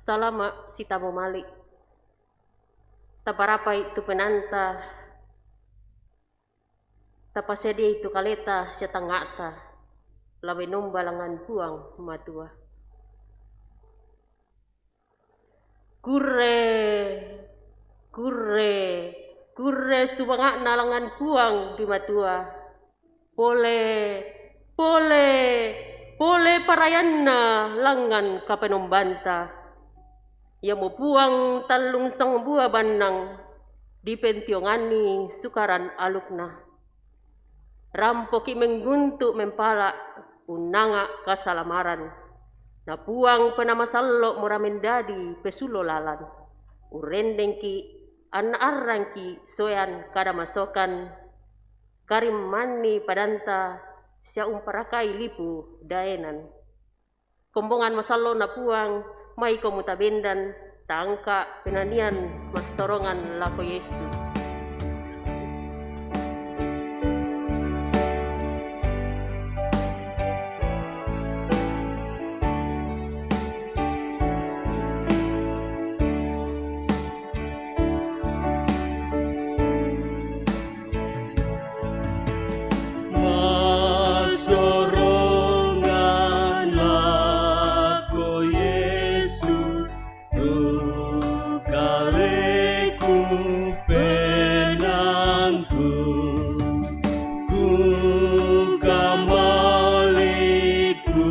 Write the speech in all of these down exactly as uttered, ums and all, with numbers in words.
Salama' sitamo mali'. Taparapai tu penaanta, tapasadiai tu kaleta sia tangnga'ta, la menomba langngan Puang Matua. Kurre, kurre, kurre sumanga'na langngan Puang di Matua. Pole, pole, pole parayanna langngan kapenombanta. Iamo Puang tallung sangbua bannang, dipentionganni sukaran alukna. Rampoki' mengguntu' mempala', unnanga' kasalamaran. Na Puang Penamasallo' mora mendadi pesulo lalan. Urrendengki', anna arrangki' soean kada masokan, karimmanni padanta sia umparakai lipu daenan. Kombongan masallo'na Puang, maiko mutabendan, taangka' penanian massorongan lako Yesu. Massorongan lako Yesu, tu kaleku penaangku, ku kamaliku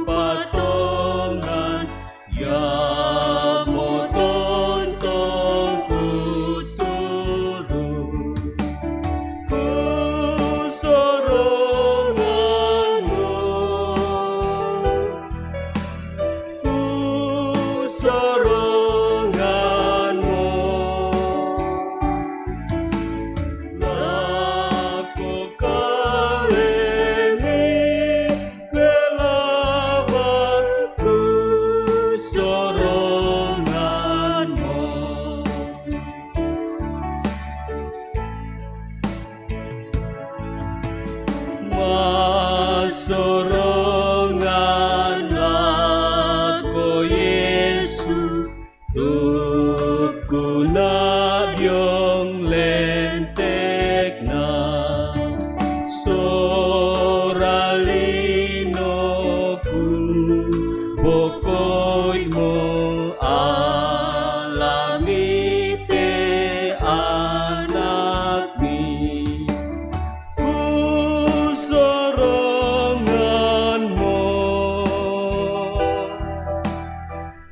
patongan, iamo tontong kuturu'. Ku soronganmu, ku soronganmu. Lako kalemi pelabakku soronganmu. Massorongan lako Yesu, tukku'na diong lentekna. Sora linoku, bokoimo alami te anakmi. Ku soronganmu,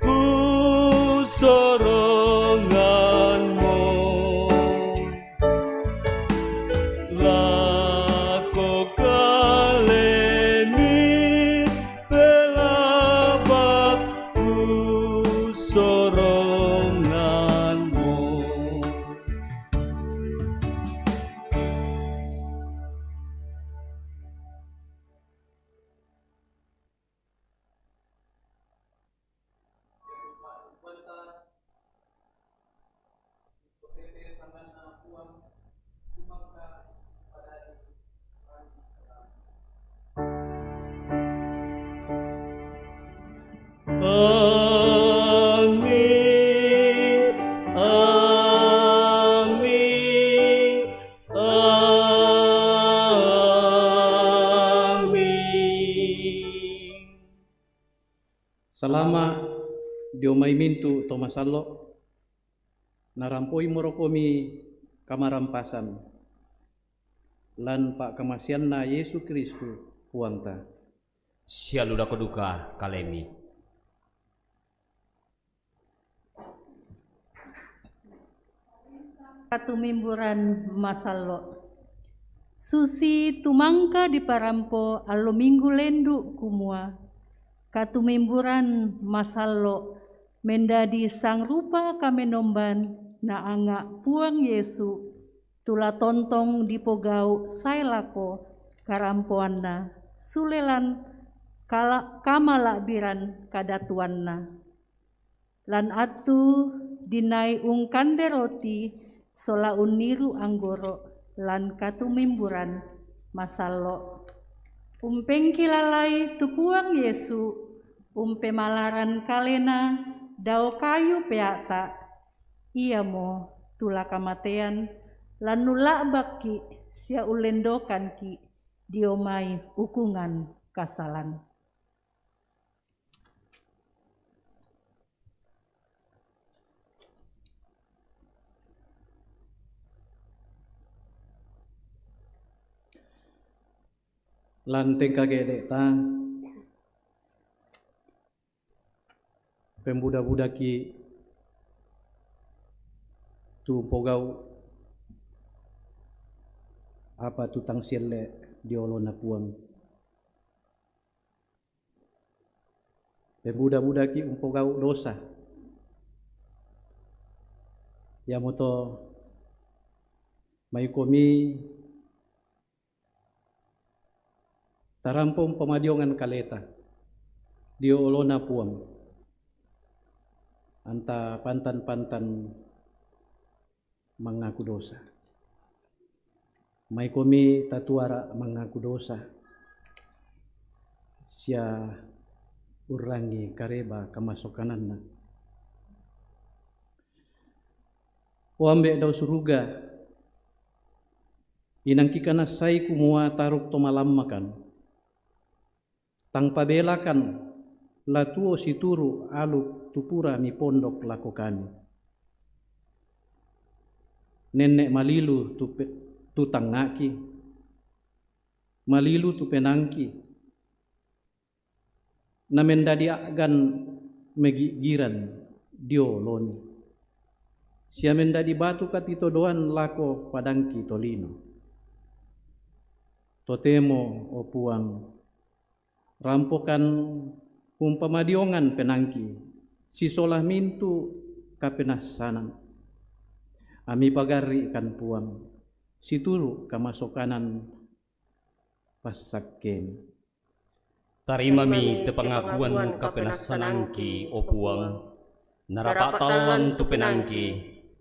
ku soronganmu. Lako kalemi pelabakku soronganmu. Amin, amin, amin. Salama' dio mai mintu' to masallo', narampoimoro' komi kamarampasan, lan pa'kamaseanNa Yesu Kristus Puangta. Sialudako duka kalemi. Katumimburan masallo'. Susi tumangka diparampo allo Minggu Lendu', kumua, katumimburan masallo' mendadi sangrupa kamenomban naanga' Puang Yesu, tu la tontong dipogau' sae lako karampoanNa, sule lan kala-, kamala'biran kadatuanNa. Lan attu dinai ungkande roti sola unniru anggoro' lan katumimburan masallo', umpengkilalai tu Puang Yesu umpemalaran Kalena dao kayu pea'ta, iamo tu la kamatean, lannu la'bakki sia ullendokanki dio mai ukungan kasalan. Lanteng kage'de'ta, pembuda-budaki tu pogau' apa tu tang sielle' dio olona Puang. Pembuda-budaki umpogau' dosa. Iamoto maikomi tarampo umpamadiongan kaleta dio olona Puang, anta pantan-pantan mangaku dosa. Maikomi tatuara mangaku dosa, sia urrangi kareba kamasokananna. O Ambe' dao suruga, inangki kanassai kumua taruk to malammakan, tang pabelakan la tuo situru' aluk tu pura mipondok lako kami. Nenne' malilu tu pe-, tu tangnga'ki, malilu tu penaangki, na mendadi a'gan megi'giran dio oloni, sia mendadi batu katitodoan lako padangki tolino. Totemo, o Puang, rampokan umpamadiongan penaangki sisola mintu' kapenassanan, ami pagarri'kan Puang situru' kamasokanan passakkemi. Tarimami te pangakuan kapenassanangki, o Puang, narapa' tallang tu penaangki,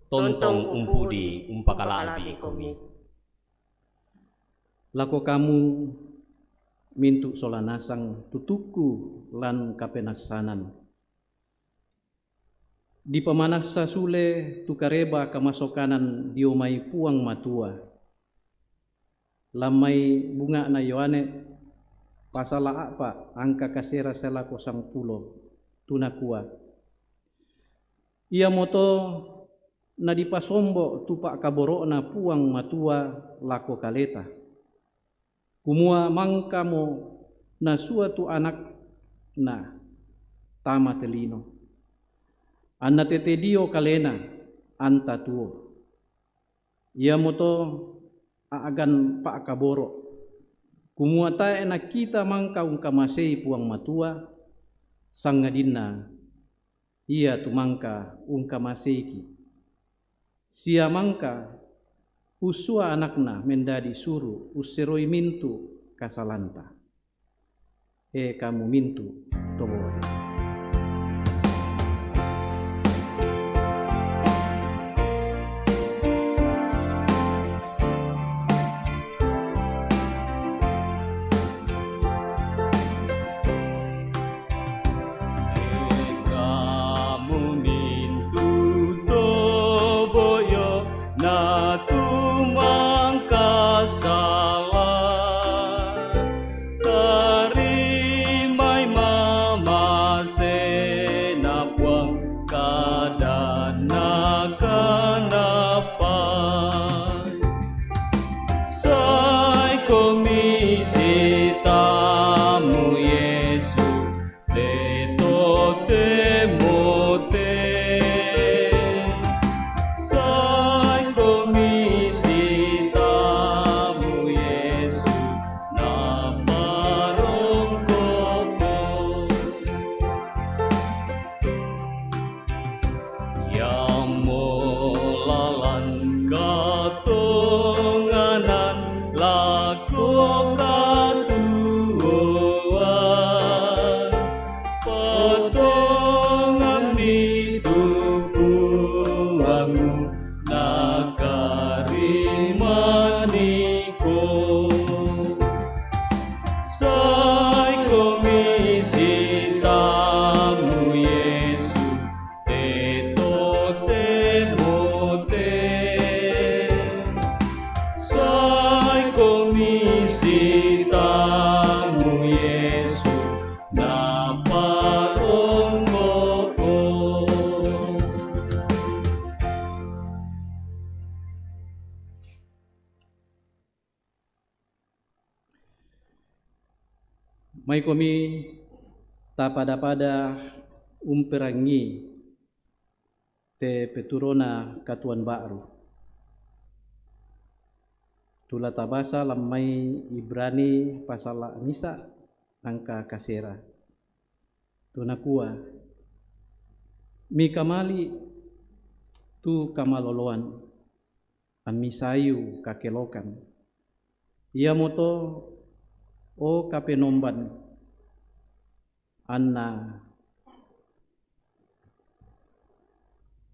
tontong umpudi umpakala'bikomi. Lako kamu mintu' sola nasang tutukku lan kapenassanan. Dipamanassa sule tu kareba kamasokanan dio mai Puang Matua. Lan mai bunga'na Yohane, pasala a'pa' angka kasera sia lako sangpulo, tu nakua, iamoto nadipasombo' tu pa'kaboro'na Puang Matua lako kaleta, kumua mangkamo nasua tu Anakna tama te lino, anna tete dio kalena anta tuo. Iamoto a'gan pa'kaboro', kumua tae' nakita mangka ungkamasei Puang Matua, sangadinna Ia tu mangka ungkamaseiki, sia mangka ussua Anakna mendadi suru' usseroi mintu' kasalanta. E kamu mintu' to boe. Kamu mintu' to boyo na tumangkasala, tarimai mamasena Puang, kadanna kanappa. Saikomi sitamu Yesu, te totemo te. Saikomi sitamu Yesu, naparongko'ko. Iamo lalan katonganan lako katuoan, patonganni tu Puangmu nakarimaniko. Saikomi sitamu Yesu, Mai komi tapada-pada umperangi te peturona katuan ba'ru. Tula tabasa lammai Ibrani pasala misa angka kasera. Tuna kua, mi kamali tu kamaloloan, ammi sayu kakelokan. Iamoto, o Kapenomban, anna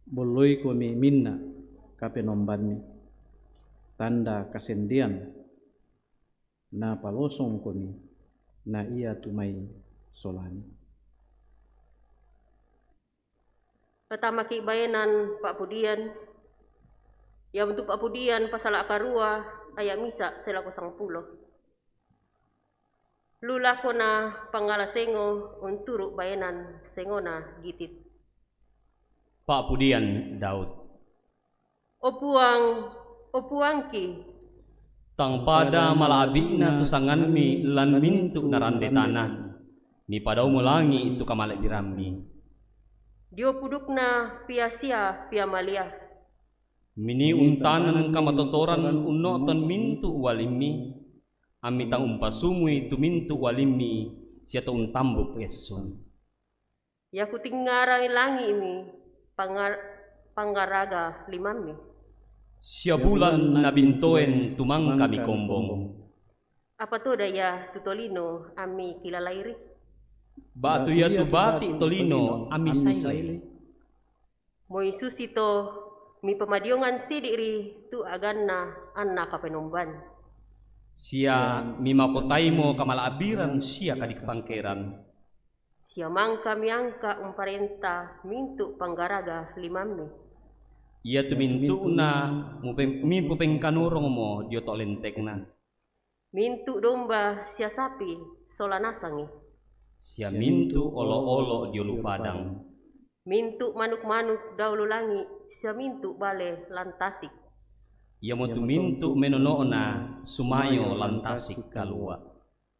bolloikomi minna Kapenombanmi, tanda kasendean, napalosongkomi, na ia tumai solani. Patamaki baenan pa'pudian, ia untuk pa'pudian pasala karua, aya misa selako sangpulo. Lulakona pangala sengo unturu baenan sengona gitit. Pa'pudian Daud. O Puang, o Puangki, tang pada mala'bi'na tu sanganmi lan mintu narande tana, mipadaumo langi tu kamala'birammi. Dio pudukna pia sia pia malia. Mini untanan kamatotoran unno'ton mintu ualimmi, ammi tang umpasumui tu mintu ualimmi sia to untambuk essun. Ia kutingarai langi'mi pangar-, panggaraga limammi. Sia bulan nabintoen tumangka mikombong. Apa toda ia tu tolino ammi kilalairi? Ba'tu ia tu bati' tolino ammi saili? Moi susito mipamadiongan sidi'ri tu aganna anna Kapenomban. Sia mimapotaimo kamala'biran sia kadikapangkeran. Sia mangka miangka umparenta mintu panggaraga limammi. Ia tu mintu'na mupe-, mipupengkanorongmo dio to' lentekna. Mintu domba sia sapi sola nasangi. Sia mintu olo'-olo' dio lu padang. Mintu manuk-manuk dao lu langi', sia mintu bale lan tasik. Iamotu mintu menono'na sumayo lan tasik kalua'.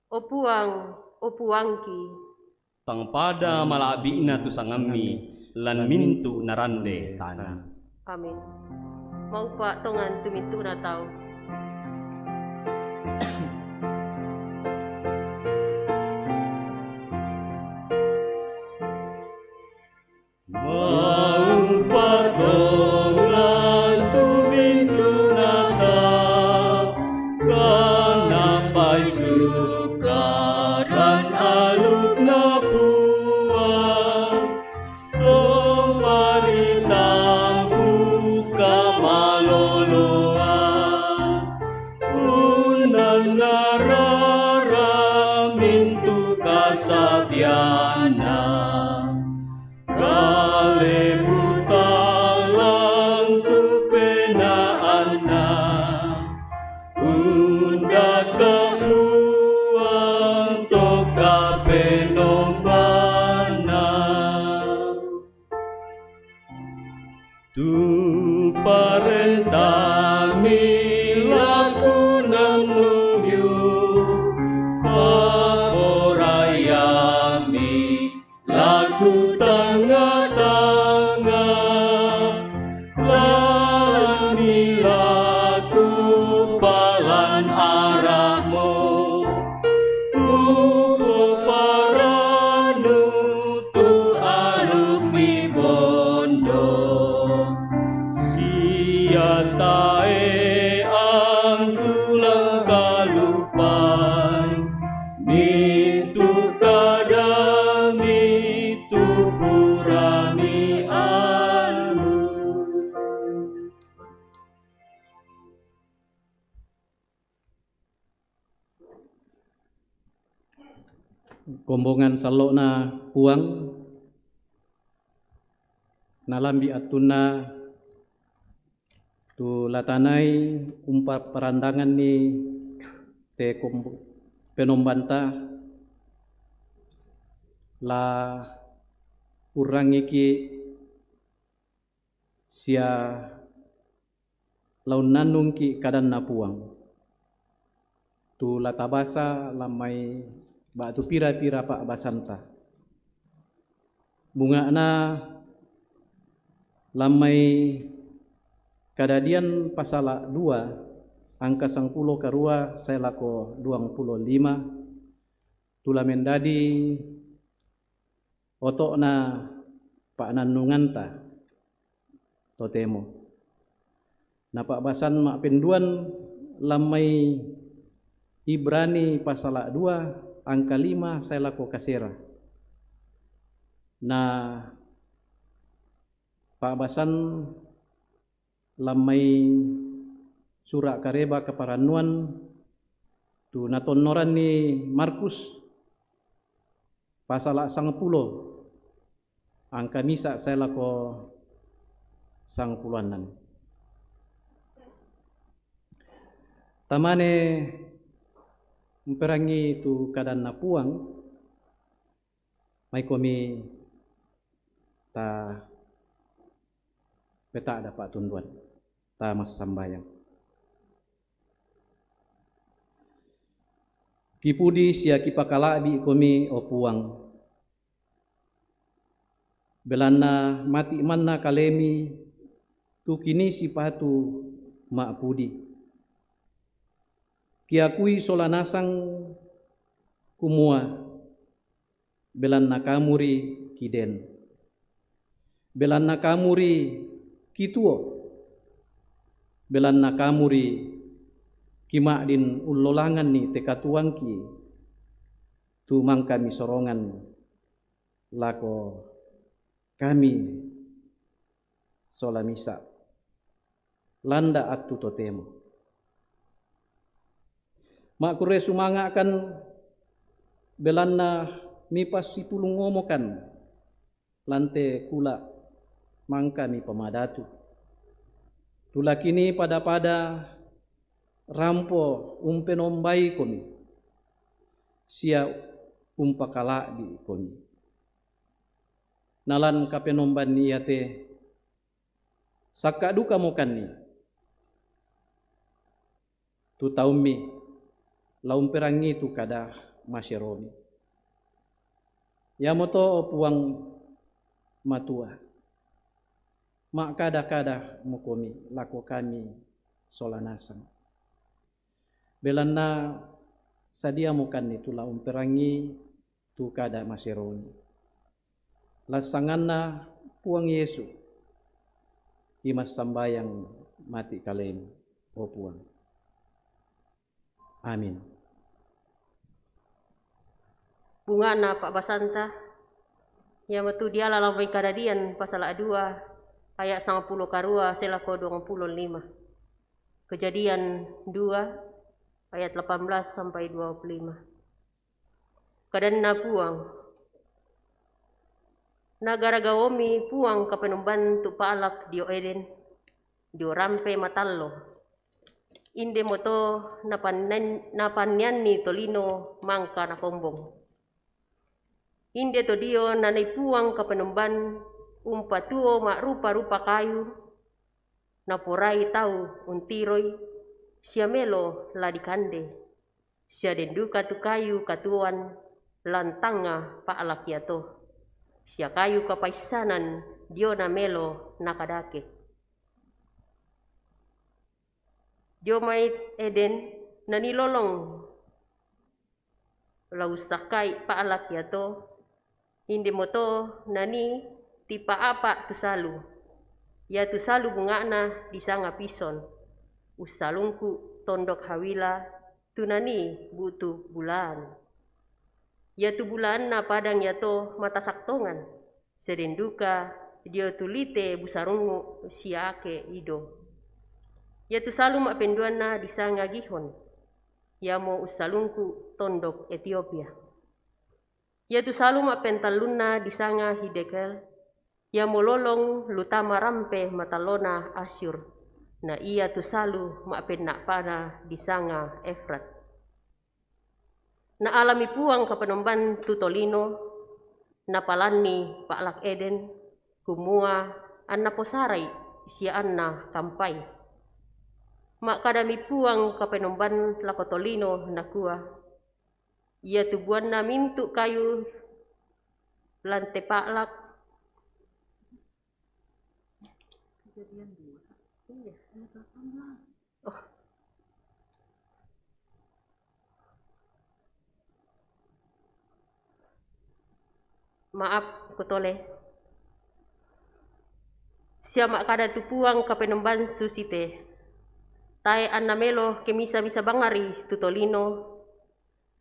O Puang, o Puangki, tang pada mala'bi'na tu sangammi lan mintu narande tana. Amin. Maupa' tongan tu mintu'na tau. Maupa' tongan tu mintu'na tau, kana paisuka dan alukna Puang, to paritampu kamaloloan, unnannarara mintu kasabianna. Kalebu tallang tu penaanna, undaka Puang to Kapenombanna. Tu parentami laku nannungiu, paporaiami laku tanga-tanga, la'ni laku palan ara'mu, upoparannu tu alukmi bondo, sia tae angku lan kalupai, mintu kadami tu purami allu. Kombongan sallo'na Puang, nalambi attunna tu latanai umpaparandanganni te kombo-, penombanta, la urrangiki sia la unnannungki kadanna Puang. Tu la tabasa lammai ba'tu pira-pira pa'basanta. Bunga'na lammai Kadadian pasala dua angka sangpulo karua sae lako duangpulo lima, tu la mendadi oto'na pa'nannunganta totemo. Na pa'basan ma'penduan lammai Ibrani pasala dua angka lima sae lako kasera. Na pa'basan lammai sura' Kareba Kaparannuan tu natonnoranni Markus pasala sangpulo angka misa' sae lako sangpulo annan. Tamane umperangi tu kadanNa Puang, maikomi ta peta'da pa'tunduan, ta massambayang. Kipudi sia kipakala'bi'komi, o Puang, belanna mati' manna kalemi tu kinii sipatu ma'pudi. Kiakui sola nasang kumua, belanna Kamu ri kiden. Belanna Kamu ri kituo. Belanna Kamu ri kima'din ullolanganni te katuoangki, tu mangka Misorongan lako kami sola misa' landa attu totemo. Ma'kurre sumanga'kan, belanna Mipassipulungomokan lan te kula' mangka Mipamadatu. Tu la kinii pada-pada rampo umpenombaikomi sia umpakala'bi'komi. Na lan Kapenomban iate sakka' dukamokanni tu taummi la umperangi tu kada maseromi. Iamoto, o Puang Matua, ma'kada-kadamokomi lako kami sola nasang. Belanna sadiamokanni tu la umperangi tu kada maseromi. Lan sanganNa Puang Yesu, kimassambayang mati' kalemi, o Puang. Amin. Bunga'na pa'basanta, iamotu diala lammai Kadadian pasala dua ayat sangpulo karua sae lako duangpulo lima. Kejadian dua ayat delapan belas sampai dua puluh lima. KadanNa Puang. Nagaragaomi Puang Kapenomban tu pa'lak dio Eden, dio rampe matallo. Indemoto napannian-, napannianni tolino mangka nakombong. Inde to dio nanai Puang Kapenomban umpatuo ma'rupa-rupa kayu, naporai tau untiroi, sia melo la dikande, sia den duka tu kayu katuoan lan tangnga pa'lak iato, sia kayu kapaissanan diona melo nakadake. Dio mai Eden nanii lolong la ussakka'i pa'lak iato, indemoto nanii tipa'apa' tu salu. Iatu salu bunga'na disanga pison. Ussalungku' tondok Hawila tu nanii bu'tu bulaan. Iatu bulaanna padang iato matasak tongan, sia den duka dio tu lite busarungngu' sia ake ido. Iatu salu ma'penduanna disanga Gihon, iamo ussalungku' tondok Etiopia. Iatu salu ma'pentallunna disanga Hiddekel, iamo lolong lu tama rampe matallona Asyur, na iatu salu ma'penna'pana disanga Efrat. Naalami Puang Kapenomban tu tolino, napalanni pa'lak Eden, kumua anna posarai sia anna kampai. Ma'kadami Puang Kapenomban lako tolino, nakua, Ia tubuanna mintu' kayu lan te pa'lak. Iya. Oh. Maaf, kutole. Sia ma'kada tu Puang Kapenombang susite, tae' anna melo ke misa-misa bangari tu tolino,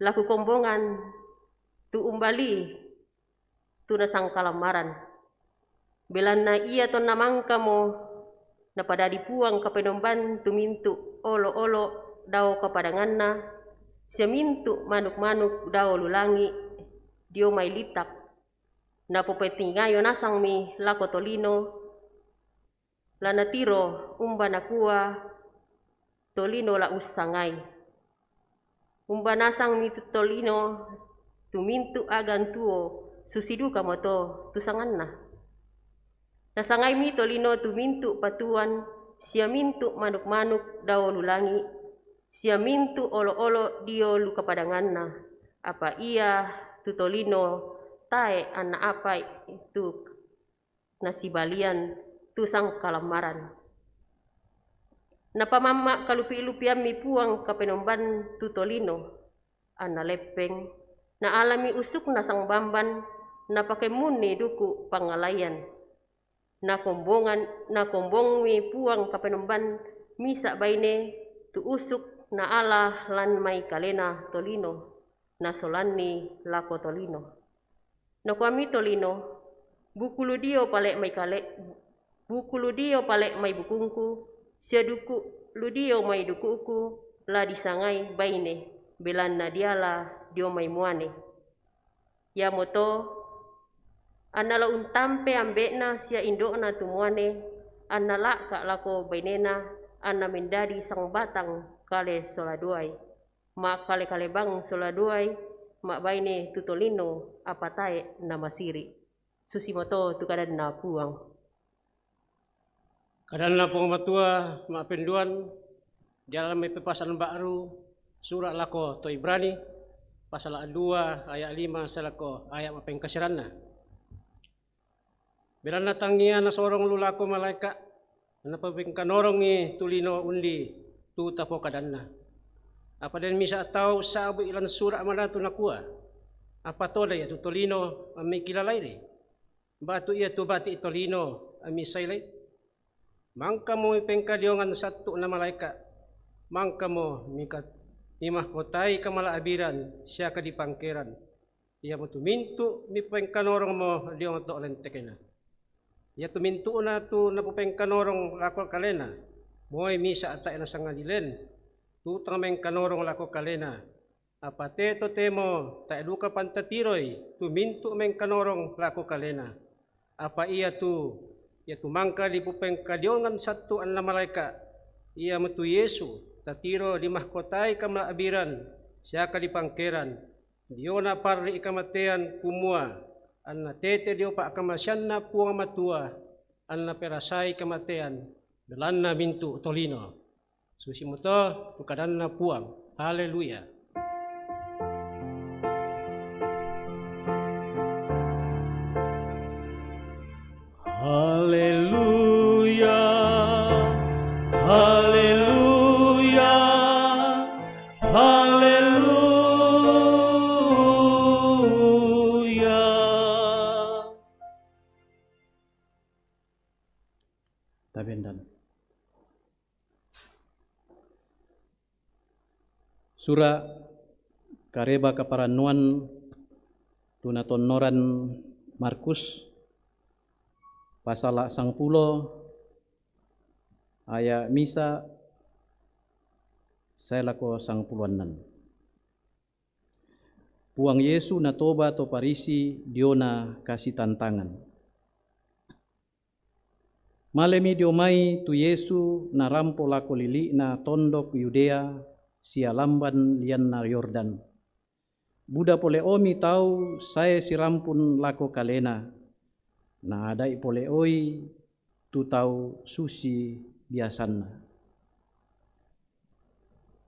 la kukombongan tu umbalii tu nasangkalammaran. Belanna ia tonna mangkamo napadadi Puang Kapenombang tu mintu' olo'-olo' dao kapadanganna, sia mintu' manuk-manuk dao lu langi' dio mai litak, napopetingayo nasangmi lako tolino, la natiro umba nakua tolino la ussangai. Umba nasangmi tu tolino tu mintu' agang tuo, susi dukamoto tu sanganna. Nasangaimi tolino tu mintu' patuan, sia mintu' manuk-manuk dao lu langi', sia mintu' olo'-olo' dio lu kapadanganna, apa ia tu tolino tae' anna apai tu nasibalian tu sangkalammaran. Napamamma' kalupi-lupiammi Puang Kapenombang tu tolino, anna leppeng, naalami usukna sangbamban, napakemmunni duku' pangalaian. Nakombongan-, nakombongmi Puang Kapenombang misa' baine tu usuk naala lan mai kalena tolino, nasolanni lako tolino. Nakuami tolino, "Buku lu dio pale' mai kale-, buku lu dio pale' mai bukungku, sia duku' lu dio mai duku'ku, la disangai baine, belanna diala dio mai muane." Iamoto, anna la untampe ambe'na sia indo'na tu muane, anna la'ka' lako bainena, anna mendadi sangbatang kale sola duai. Ma'kale-kale bang sola duai, ma'baine tu tolino, apa tae' namasiri'. Susimoto tu kadanna Puang. Kadanna Puang Matua ma'penduan, diala mai pepasang ba'ru, sura' lako to Ibrani, pasala dua aya' lima sae lako aya' ma'pengkaseranna. Belanna tangia nasorong lu lako malaeka', napopengkanorongi tu lino undi tu tapokadanna. Apa den misa' tau sa'bu' ilan sura' madatu nakua, "Apa toda iatu tolino ammi kilalairi? Ba'tu iatu bati' tolino ammi sailai?" Mangkamo mipengkadiongan sattu' na malaeka', mangkamo mika-, mimahkotai kamala'biran sia kadipangkeran. Iamotu mintu' mipengkanorongmo diong to' lentekena. Iatu mintu'na tu napopengkanorong lako kalena, moi misa' tae' nasangadilen, tu tang mengkanorong lako kalena. Apa te totemo tae' duka pantatiroi tu mintu' mengkanorong lako kalena. Apa iatu, iatu mangka dipupengkadiongan sattu' anna malaeka', iamotu Yesu, tatiro dimahkotai kamala'biran sia kadipangkeran, diona parri' kamatean, kumua anna tete dio pa'kamaseanNa Puang Matua, anna perasai kamatean, belanna mintu' tolino. Susimoto tu kadanna Puang. Haleluya. Haleluya, haleluya, haleluya. Tabendan. Sura' Kareba Kaparannuan tu natonnoran Markus, pasala sangpulo, aya' misa' sae lako sangpulo annan. Puang Yesu natoba to Parisi diona kasitantangan. Malemi dio mai tu Yesu narampo lako lili'na tondok Yudea sia lamban lianna Yordan. Buda pole'omi tau sae sirampun lako kalena, naada'i pole'oi tu tau susi biasanna.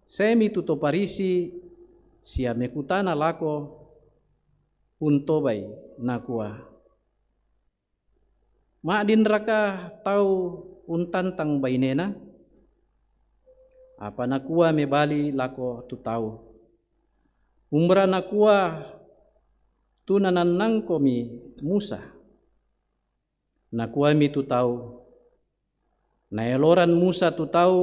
Saemi tu to Parisi sia mekutana lako untobai, nakua, "Ma'dinraka tau untantang bainena?" Apa nakua mebali lako tu tau, "Umbra nakua tu nanannangkomi Musa?" Nakuami tu tau, "Naeloran Musa tu tau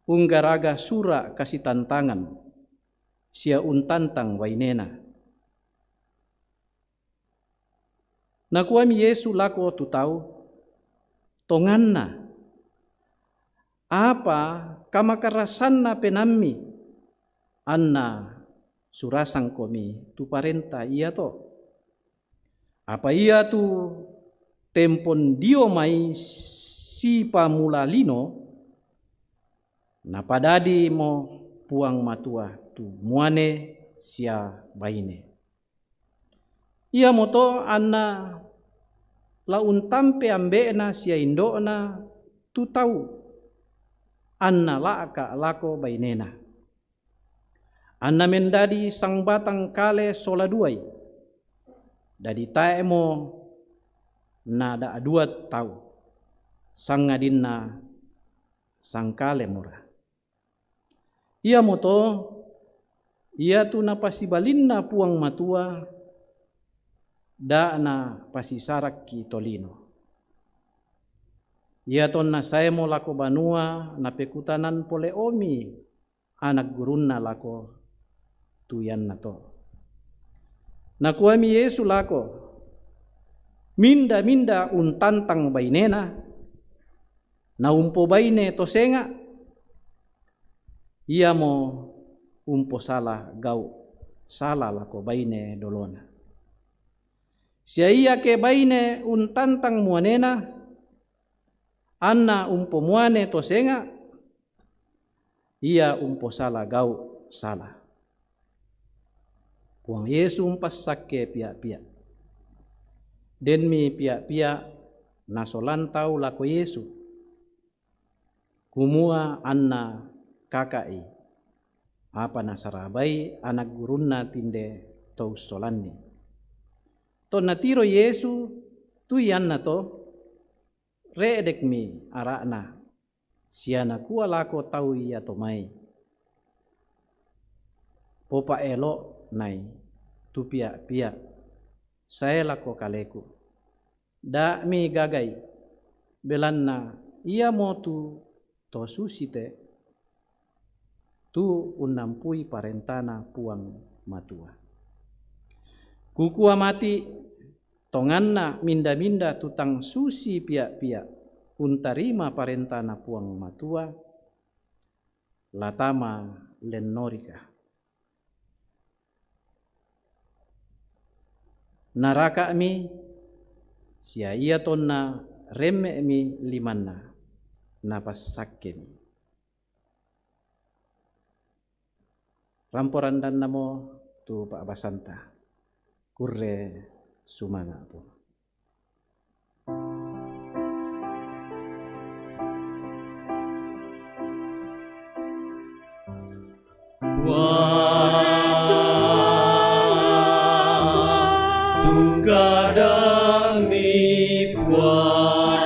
unggaraga sura' kasitantangan, sia untantang bainena." Nakuami Yesu lako tu tau, "Tonganna, apa kamakarasanna penaammi, anna surasangkomi tu parenta iato? Apa iatu tempon dio mai sipamula lino, napadadimo Puang Matua tu muane sia baine. Iamoto anna la untampe ambe'na sia indo'na tu tau, anna la'ka' lako bainena. Anna mendadi sangbatang kale sola duai, dadi tae'mo nada'dua tau, sangadinna sangkale mora. Iamoto iatu napasibalinna Puang Matua, da' napasisarakki tolino. Iatonna saemo lako banua, napekutanan pole'omi anak gurunna lako tu iannato." Nakuami Yesu lako, "Minda-minda untantang bainena, naumpobaine to senga', iamo umposala gau' sala lako baine dolona. Sia iake baine untantang muanena, anna umpomuane to senga', ia umposala gau' sala." Puang Yesu umpassakke pia'-pia'. Denmi pia'-pia' nasolan tau lako Yesu, kumua anna kaka'i, apa nasarabai anak gurunna tinde to ussolanni. Tonna tiro Yesu tu iannato, re'dekmi ara'na, sia nakua lako tau iato mai, "Popa'elo'nai tu pia'-pia' sae lako kaleku. Da' migagai, belanna iamo tu to susi te, tu unnampui parentana Puang Matua. Kukua mati, tonganna minda-minda tu tang susi pia'-pia' untarima parentana Puang Matua, la tama lennorika." Naraka'mi, sia iatonna remme'mi limanna, napassakkemi. Rampo randannamo tu pa'basanta. Kurre sumanga'pu. Puang, tu kadammi, Puang,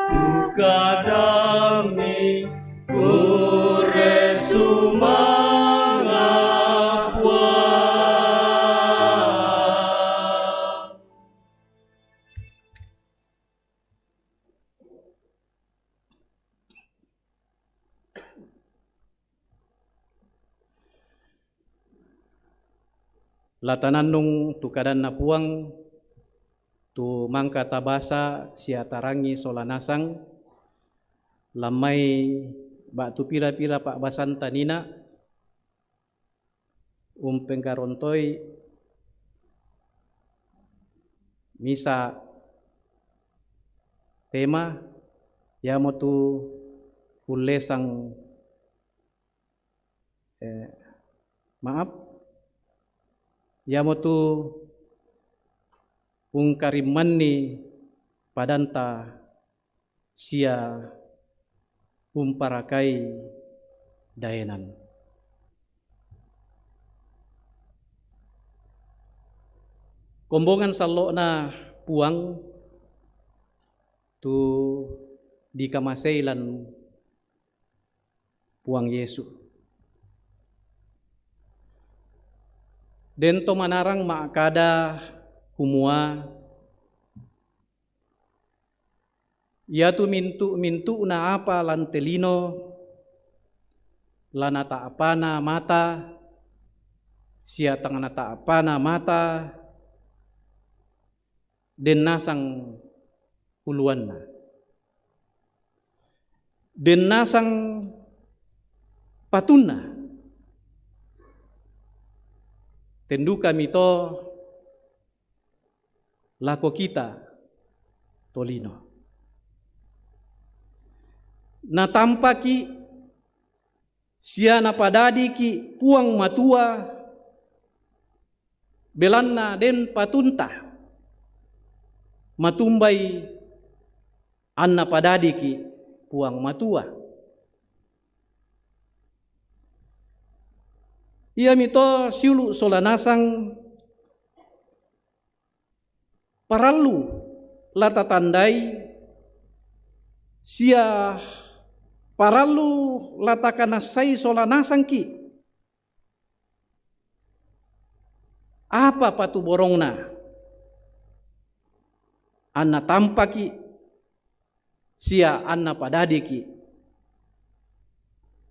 tu kadammi, kurre sumanga', Puang. La tanannung tu kadanna Puang, tu mangka tabasa sia tarangi sola nasang, lammai ba'tu pira-pira pa'basanta nina, umpengkarontoi misa' tema, iamotu ullesang, eh, maaf, iamotu ungkarimmanni padanta sia umparakai daenan. Kombongan sallo'na Puang tu dikamasei lan Puang Yesu. Den to manarang ma'kada kumua, iatu mintu'-mintu'na apa lan te lino, la nata'pana mata sia tang nata'pana mata, den nasang uluanna, den nasang patunna. Tendukami to lako kita tolino. Natampaki sia napadadiki Puang Matua, belanna den patunta matumbai anna padadiki Puang Matua. Iami to siulu' sola nasang parallu la tatandai sia parallu la takanassai sola nasangki. Apa patuborongna anna tampaki sia anna padadiki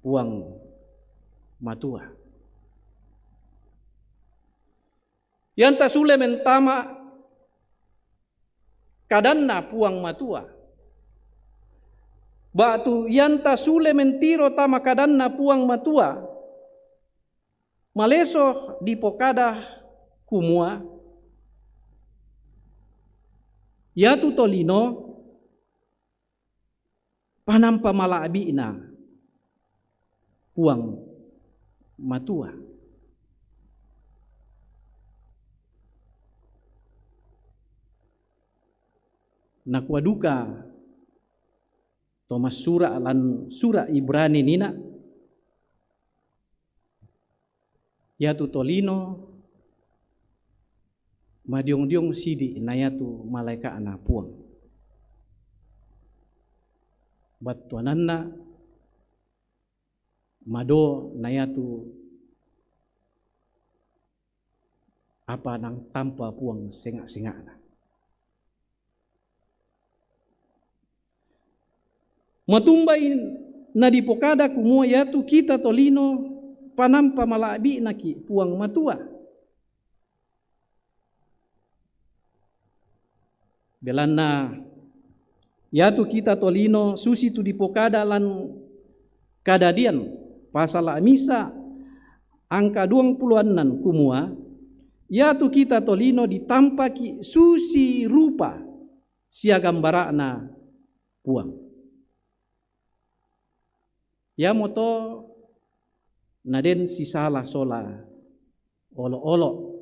Puang Matua? Ianta sule mentama kadanna Puang Matua, ba'tu ianta sule mentiro tama kadanna Puang Matua, maleso dipokada kumua, iatu tolino panampa mala'bi'na Puang Matua. Nakua duka to massura' lan sura' Ibrani nina, iatu tolino madiong-diong sidi' na iatu malaeka'na Puang. Battuananna mado na iatu apa nang tampa Puang senga'-senga'na. Matumbai nadipokada kumua iatu kita tolino panampa mala'bi'naki Puang Matua. Belanna iatu kita tolino susitu dipokada lan Kadadian pasala' misa' angka duangpulo annan kumua, iatu kita tolino ditampaki susi rupa sia gambara'na Puang. Iamoto naden sisala sola olo'-olo',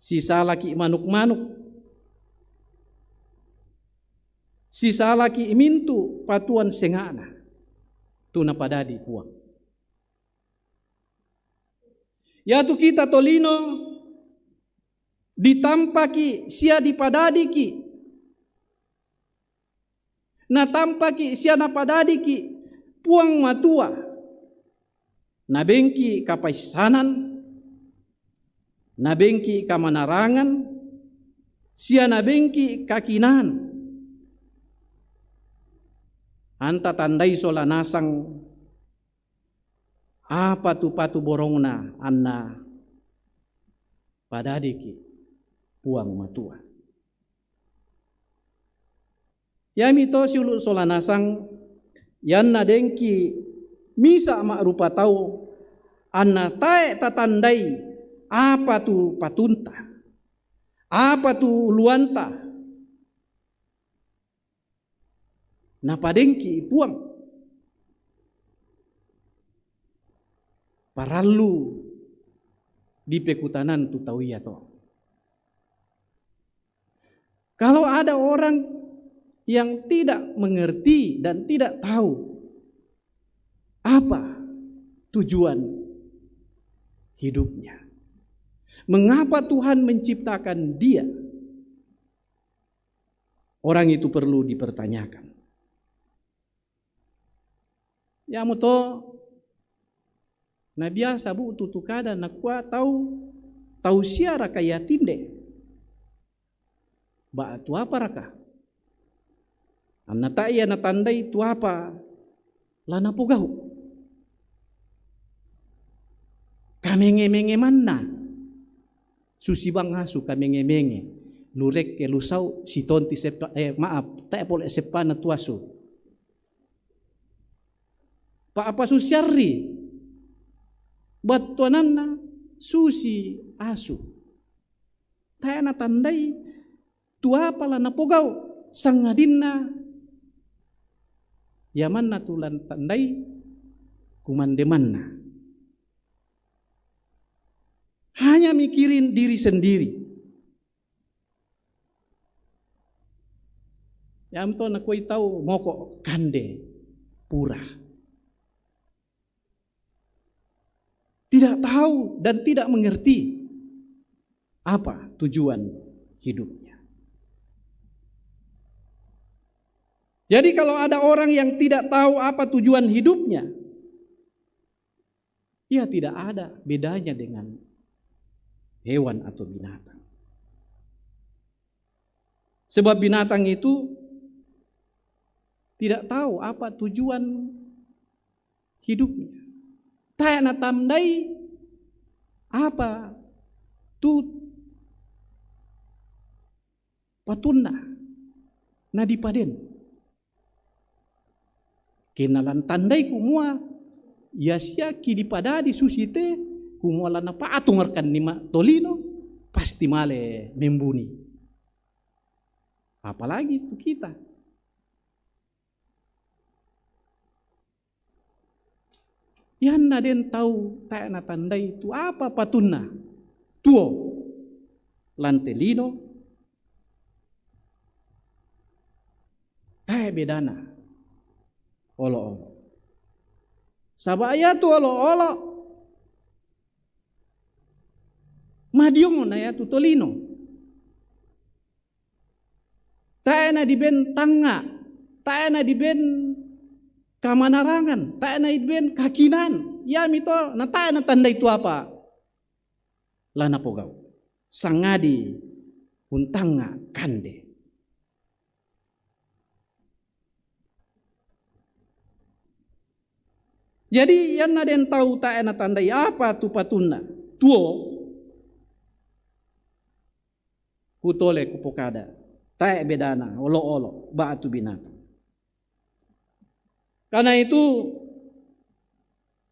sisalaki' manuk-manuk, sisalaki' mintu' patuoan senga'na tu napadadi Puang. Iatu kita tolino ditampaki' sia dipadadiki', natampaki' sia napadadiki' Puang Matua, nabengki' kapaissanan, nabengki' kamanarangan, sia nabengki' kakinaan. Anta tandai sola nasang apa tu patuborongna anna padadiki' Puang Matua. Iami to siulu' sola nasang, ianna dengki' misa' ma'rupa tau, anna tae' tatandai apa tu patunta, apa tu uluanta, napadengki' Puang. Parallu dipekutanan tu tau iato. Kalau ada orang yang tidak mengerti dan tidak tahu Apa tujuan hidupnya? Mengapa Tuhan menciptakan dia? Orang itu perlu dipertanyakan. Yamo to, na biasa bu tutukada na kua tau, tau siara kaya tinde. Ba tu apa raka? Anna ta ia na tandai tu apa la napogau. Kamenge-menge manna. Susi bang asu kamenge-menge. Lurek ke lusau si tonti sepa, eh, maaf, tak pole sepana tu asu. Pa apa susi arri? Battuananna susi asu. Tae na tandai tu apa la napogau, sangadinna ia manna tu la tandai kumande manna. Hanya mikirin diri sendiri. Yam to na koi tau moko kande pura. Tidak tahu dan tidak mengerti apa tujuan hidupnya. Jadi kalau ada orang yang tidak tahu apa tujuan hidupnya, ia tidak ada bedanya dengan hewan atau binatang. Sebab binatang itu tidak tahu apa tujuan hidupnya. Tae na tandai apa tu patunna na dipaden. Kena la na tandai kumua ia sia ki dipadadi susi te, kumua la napatung arkan ni ma tolino, pasti male membuni. Apalagi tu kita. Ianna den tau tae na tandai tu apa patunna tuo lante lino, tae bedana olo-olo. Saba ia tu olo-olo, madiongo na ia tu tolino. Tae na diben tanga, tae na diben kamanarangan, tae na diben kakinan. Ia mito na tae na tandai tu apa la napogau. Sangadi untanga kande. Jadi ianna den tau tae na tandai apa tu patunna tuo, kutole kupokada, tae bedana olo-olo ba tu binatang. Karena itu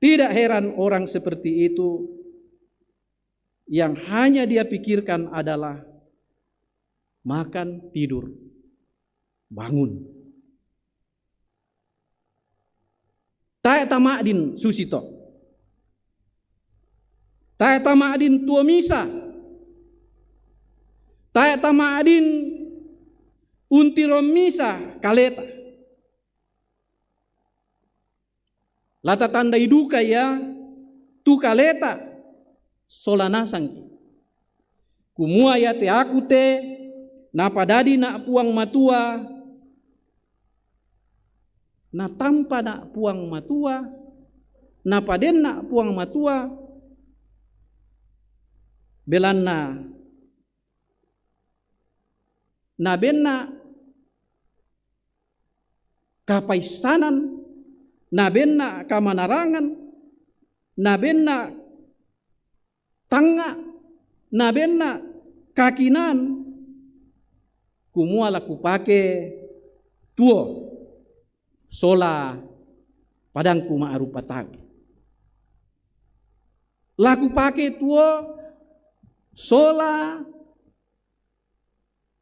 tidak heran orang seperti itu yang hanya dia pikirkan adalah makan, tidur, bangun. Tae tama'din susi to. Tae tama'din tuo misa. Tae tama'din untiro misa kaleta. La tatandai duka ia tu kaleta sola nasangki. Kumua iate aku te napadadina Puang Matua, natampana Puang Matua, napadenna Puang Matua, belanna nabenna kapaissanan, nabenna kamanarangan, nabenna tanga, nabenna kakinan, kumua la kupake tuo sola padangku ma'rupa tau. La kupake tuo sola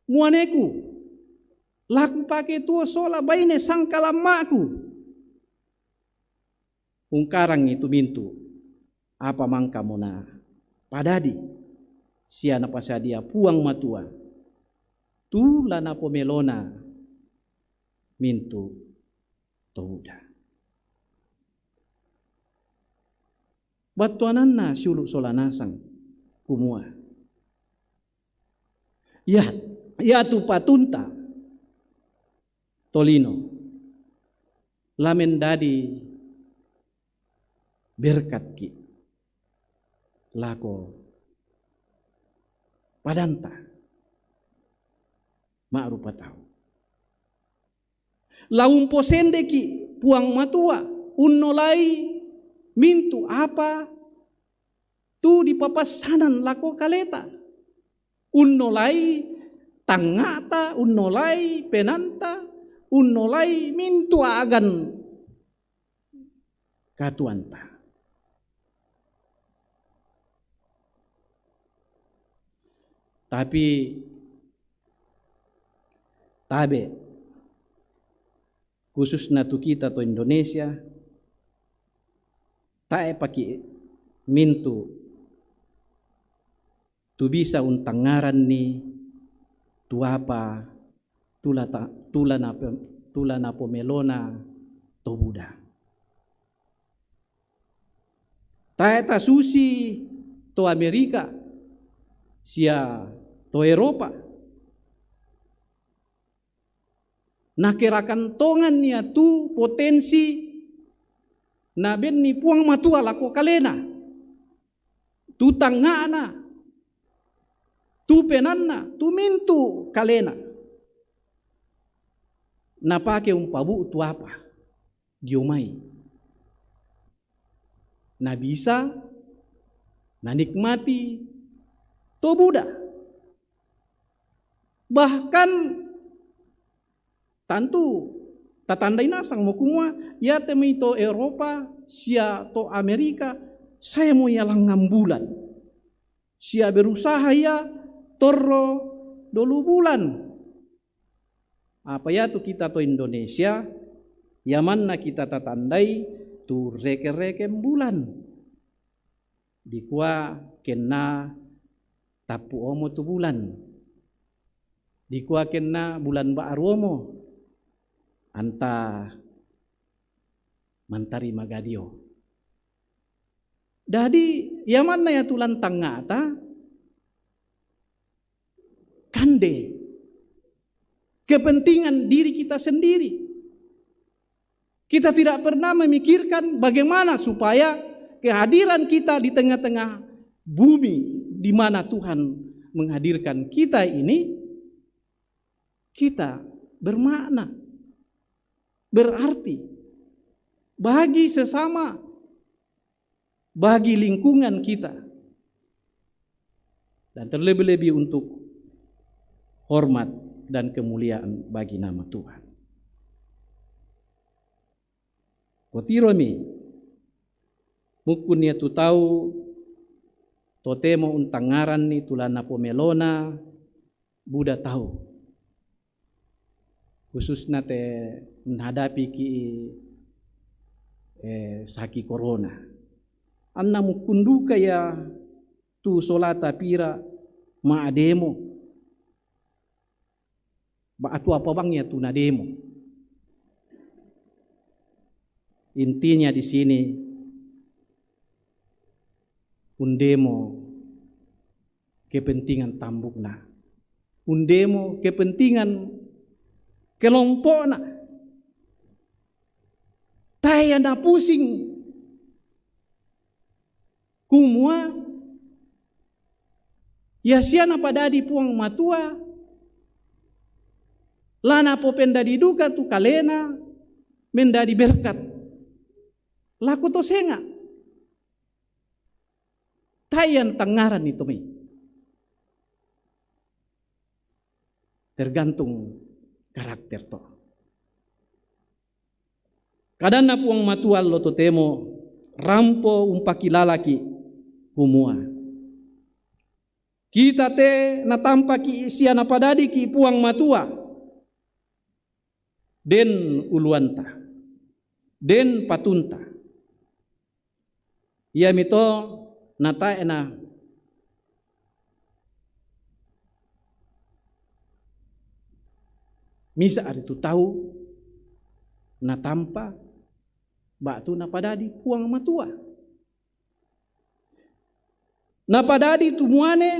muaneku. La kupake tuo sola baine sangkalamma'ku. Ungkarangi tu mintu apa mangkamo napadadi sia napasadia Puang Matua, tu la napomelona mintu to buda. Pattuananna siulu' sola nasang, kumua, ia, iatu patunta tolino la mendadi berkatki' lako padanta ma'rupa tau. La umposendeki' Puang Matua unnolai mintu' apa tu dipapassanan lako kaleta, unnolai tangnga'ta, unnolai penanta, unnolai mintu' a'gan katuoanta. Tapi tabe', khususna tu kita to Indonesia, tae'paki' mintu' tu bisa untangngaranni tu apa tu la ta-, tu la nape-, tu la napomelona to buda. Tae' tasusi to Amerika sia to Eropa. Nakerakan tongan ia tu potensi nabenni Puang Matua lako kalena, tu tangnga'na, tu penanna, tu mintu' kalena. Napake umpabu'tu apa dio mai. Nabisa nanikmati to buda. Bahkan tantu tatandai nasangmo kumua, iate mai to Eropa sia to Amerika, saemo ia langngan bulan. Sia berusaha ia torro dolu bulan. Apa iatu kita to Indonesia, ia manna kita tatandai tu reke-reke bulan. Dikua kenna tappu' omo tu bulan. Dikua kenna bulan ba'ru omo. Anta mantari magadio. Dadi, ia manna iatu lantangngata, kande kepentingan diri kita sendiri. Kita tidak pernah memikirkan bagaimana supaya kehadiran kita di tengah-tengah bumi di mana Tuhan menghadirkan kita ini, kita bermakna, berarti bagi sesama, bagi lingkungan kita, dan terlebih-lebih untuk hormat dan kemuliaan bagi nama Tuhan. Kotiromi, mukkun iatu tau totemo untangngaranni tu la napomelona buda tau, khususna te menghadapiki, eh, saki corona. Anna mukkun duka ia tu solata pira ma'demo. Ba atu apa bang iatu nademo? Intinya di sini, undemo kepentingan tambukna, undemo kepentingan kelompokna. Tae' ia napusing kumua, ia sia napadadi Puang Matua, la napopendadi duka tu kalena mendadi berkat lako to senga'. Tae' ia tangngaranni to mai. Tergantung karakter to. Kadanna Puang Matua allo totemo rampo umpakilalaki' kumua, kita te natampaki' sia napadadiki' Puang Matua, den uluanta, den patunta. Iami to natae' na misa' ari tu tau natampa ba'tu napadadi Puang Matua. Napadadi tu muane,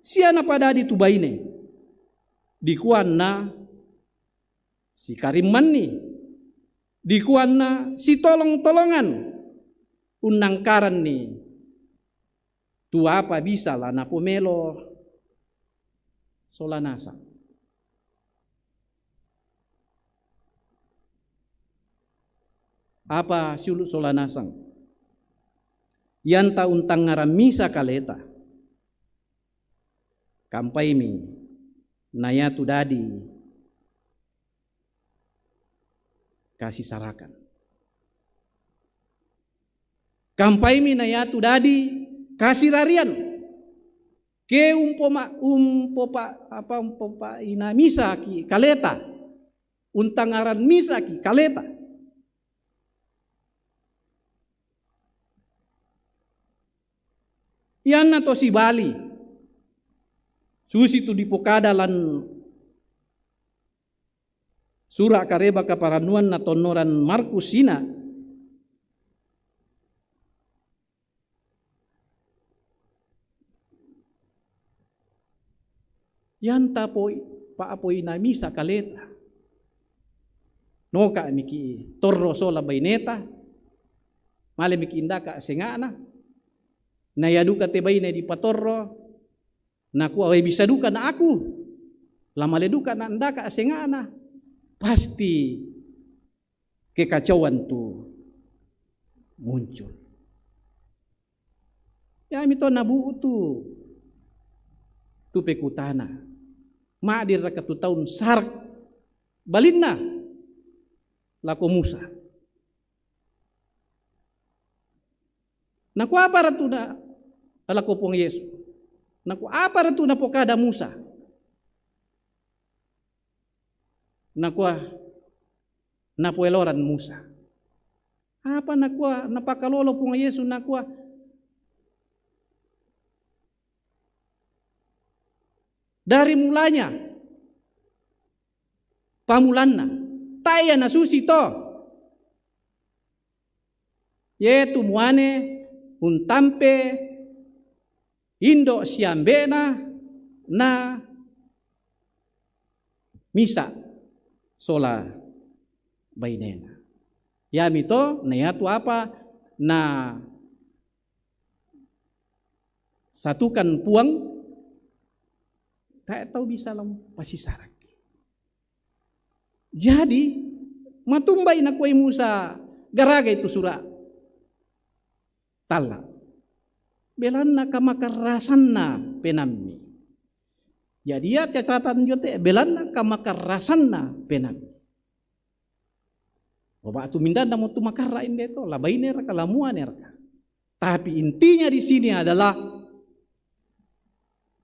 sia napadadi tu baine. Dikuanna sikarimmanni, dikuanna sitolong-tolongan, unnangkaranni tu apa bisa la napomelo sola nasang. Apa siulu' sola nasang? Ianta untangngarang misa kaleta, kampaimi na iatu dadi kasisarakan. Kampaimi na iatu dadi kasirarian. Ke umpoma-, umpopa-, apa, umpopa'ina misaki kaleta, untangngarang misaki kaleta. Ianna to sibali, susitu dipokada lan sura' Kareba Kaparannuan natonnoran Markus ina. Ianta poi-, pa'apoina misa kaleta. Noka miki torro sola baineta, male miki indaka senga'na. Na ia duka te baine dipatorro, nakua, "Wai, bisa duka na aku, la male duka na ndaka senga'na." Pasti kekacauan tu muncul. Iami to nabu'tu tu pekutana. Ma'din raka tu tau sarak balinna lako Musa? Nakua apa ra tu na lako Puang Yesu? Nakua apa ra tu napokada Musa? Nakua, napoeloran Musa. Apa nakua, napakalolo Puang Yesu, nakua, dari mulanya, pamulanna, tae ia nasusi to. Iatu muane untampe indo' siambe'na na misa' sola bainena. Iami to, na iatu apa na satukan Puang, tae' tau bisa la umpasisarakki. Jadi, matumbai nakuai Musa garagai tu sura' talla'. Belanna kamakarrasanna penaammi. Jadi, ia catatan dio te, belanna kamakarrasanna penaammi. Bapa' tu mindanna mo tu makarra' inde to, la baine raka, la muane raka. Tapi intinya di sini adalah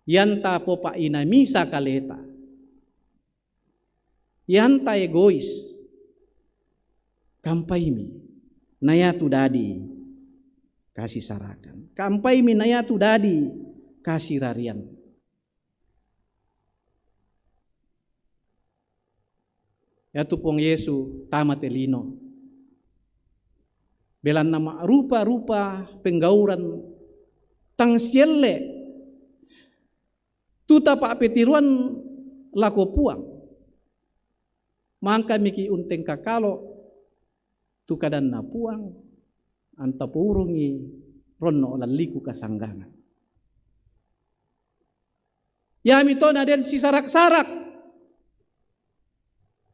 ianta popa'ina misa kaleta. Ianta egois, kampaimi na iatu dadi kasisarakan. Kampaimi na iatu dadi kasirarian. Iatu Puang Yesu tama te lino. Belanna ma'rupa-rupa penggauran tang sielle tu tapa'petiroan lako Puang. Mangkamiki' untengkakalo tu kadanna Puang, anta pourungi ronno' lalliku kasanggangan. Iami to naden sisarak-sarak.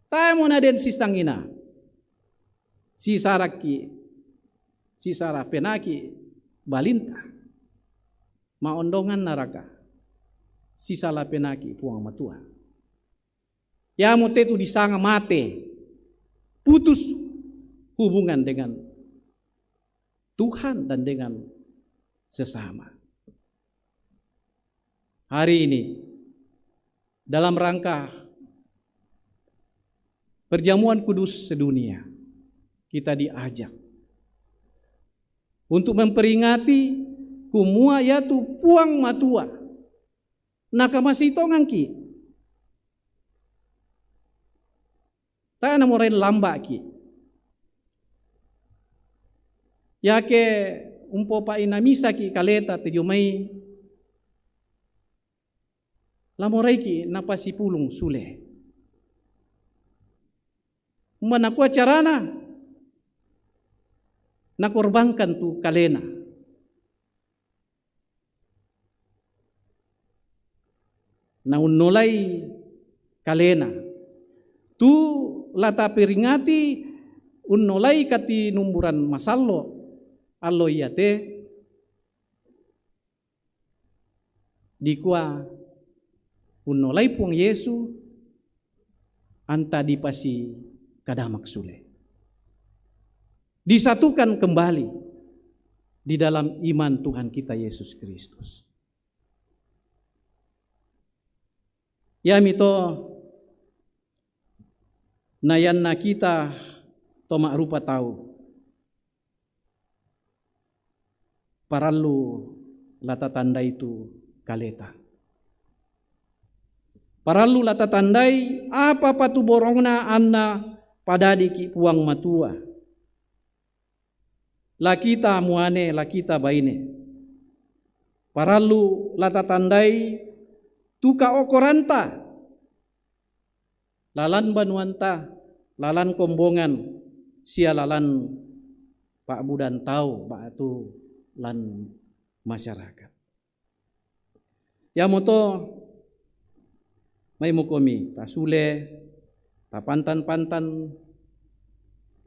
Tae' mo naden sisangina. Sisarakki', sisara penaki' balinta. Ma'ondonganna raka sisala penaki' Puang Matua? Iamo te tu disanga mate, putus hubungan dengan Tuhan dan dengan sesama. Hari ini, dalam rangka perjamuan kudus sedunia, kita diajak untuk memperingati kumua iatu Puang Matua nakamasei tongangki'. Tae' namorain lamba'ki'. Iake Umpopa'inamisaki' kaleta te dio mai, la moraiki' napasipulung sule. Umba nakua carana? Nakorbangkan tu kalena. Na unnolai kalena. Tu la taperingati unnolai katinumburan masallo' allo iate, dikua unnolai Puang Yesu, anta dipasikadamak sule. Disatukan kembali di dalam iman Tuhan kita Yesus Kristus. Iami to, na ianna kita to ma'rupa tau, parallu la tatandai tu kaleta. Parallu la tatandai apa-apa tu borongna, anna padadiki' Puang Matua. La kita muane, la kita baine. Parallu la tatandai tu kaokoranta, lalan banuanta, lalan kombongan, sia lalan pa'budan tau ba'tu lan masyarakat. Iamoto, maimokomi tasule, tapantan-pantan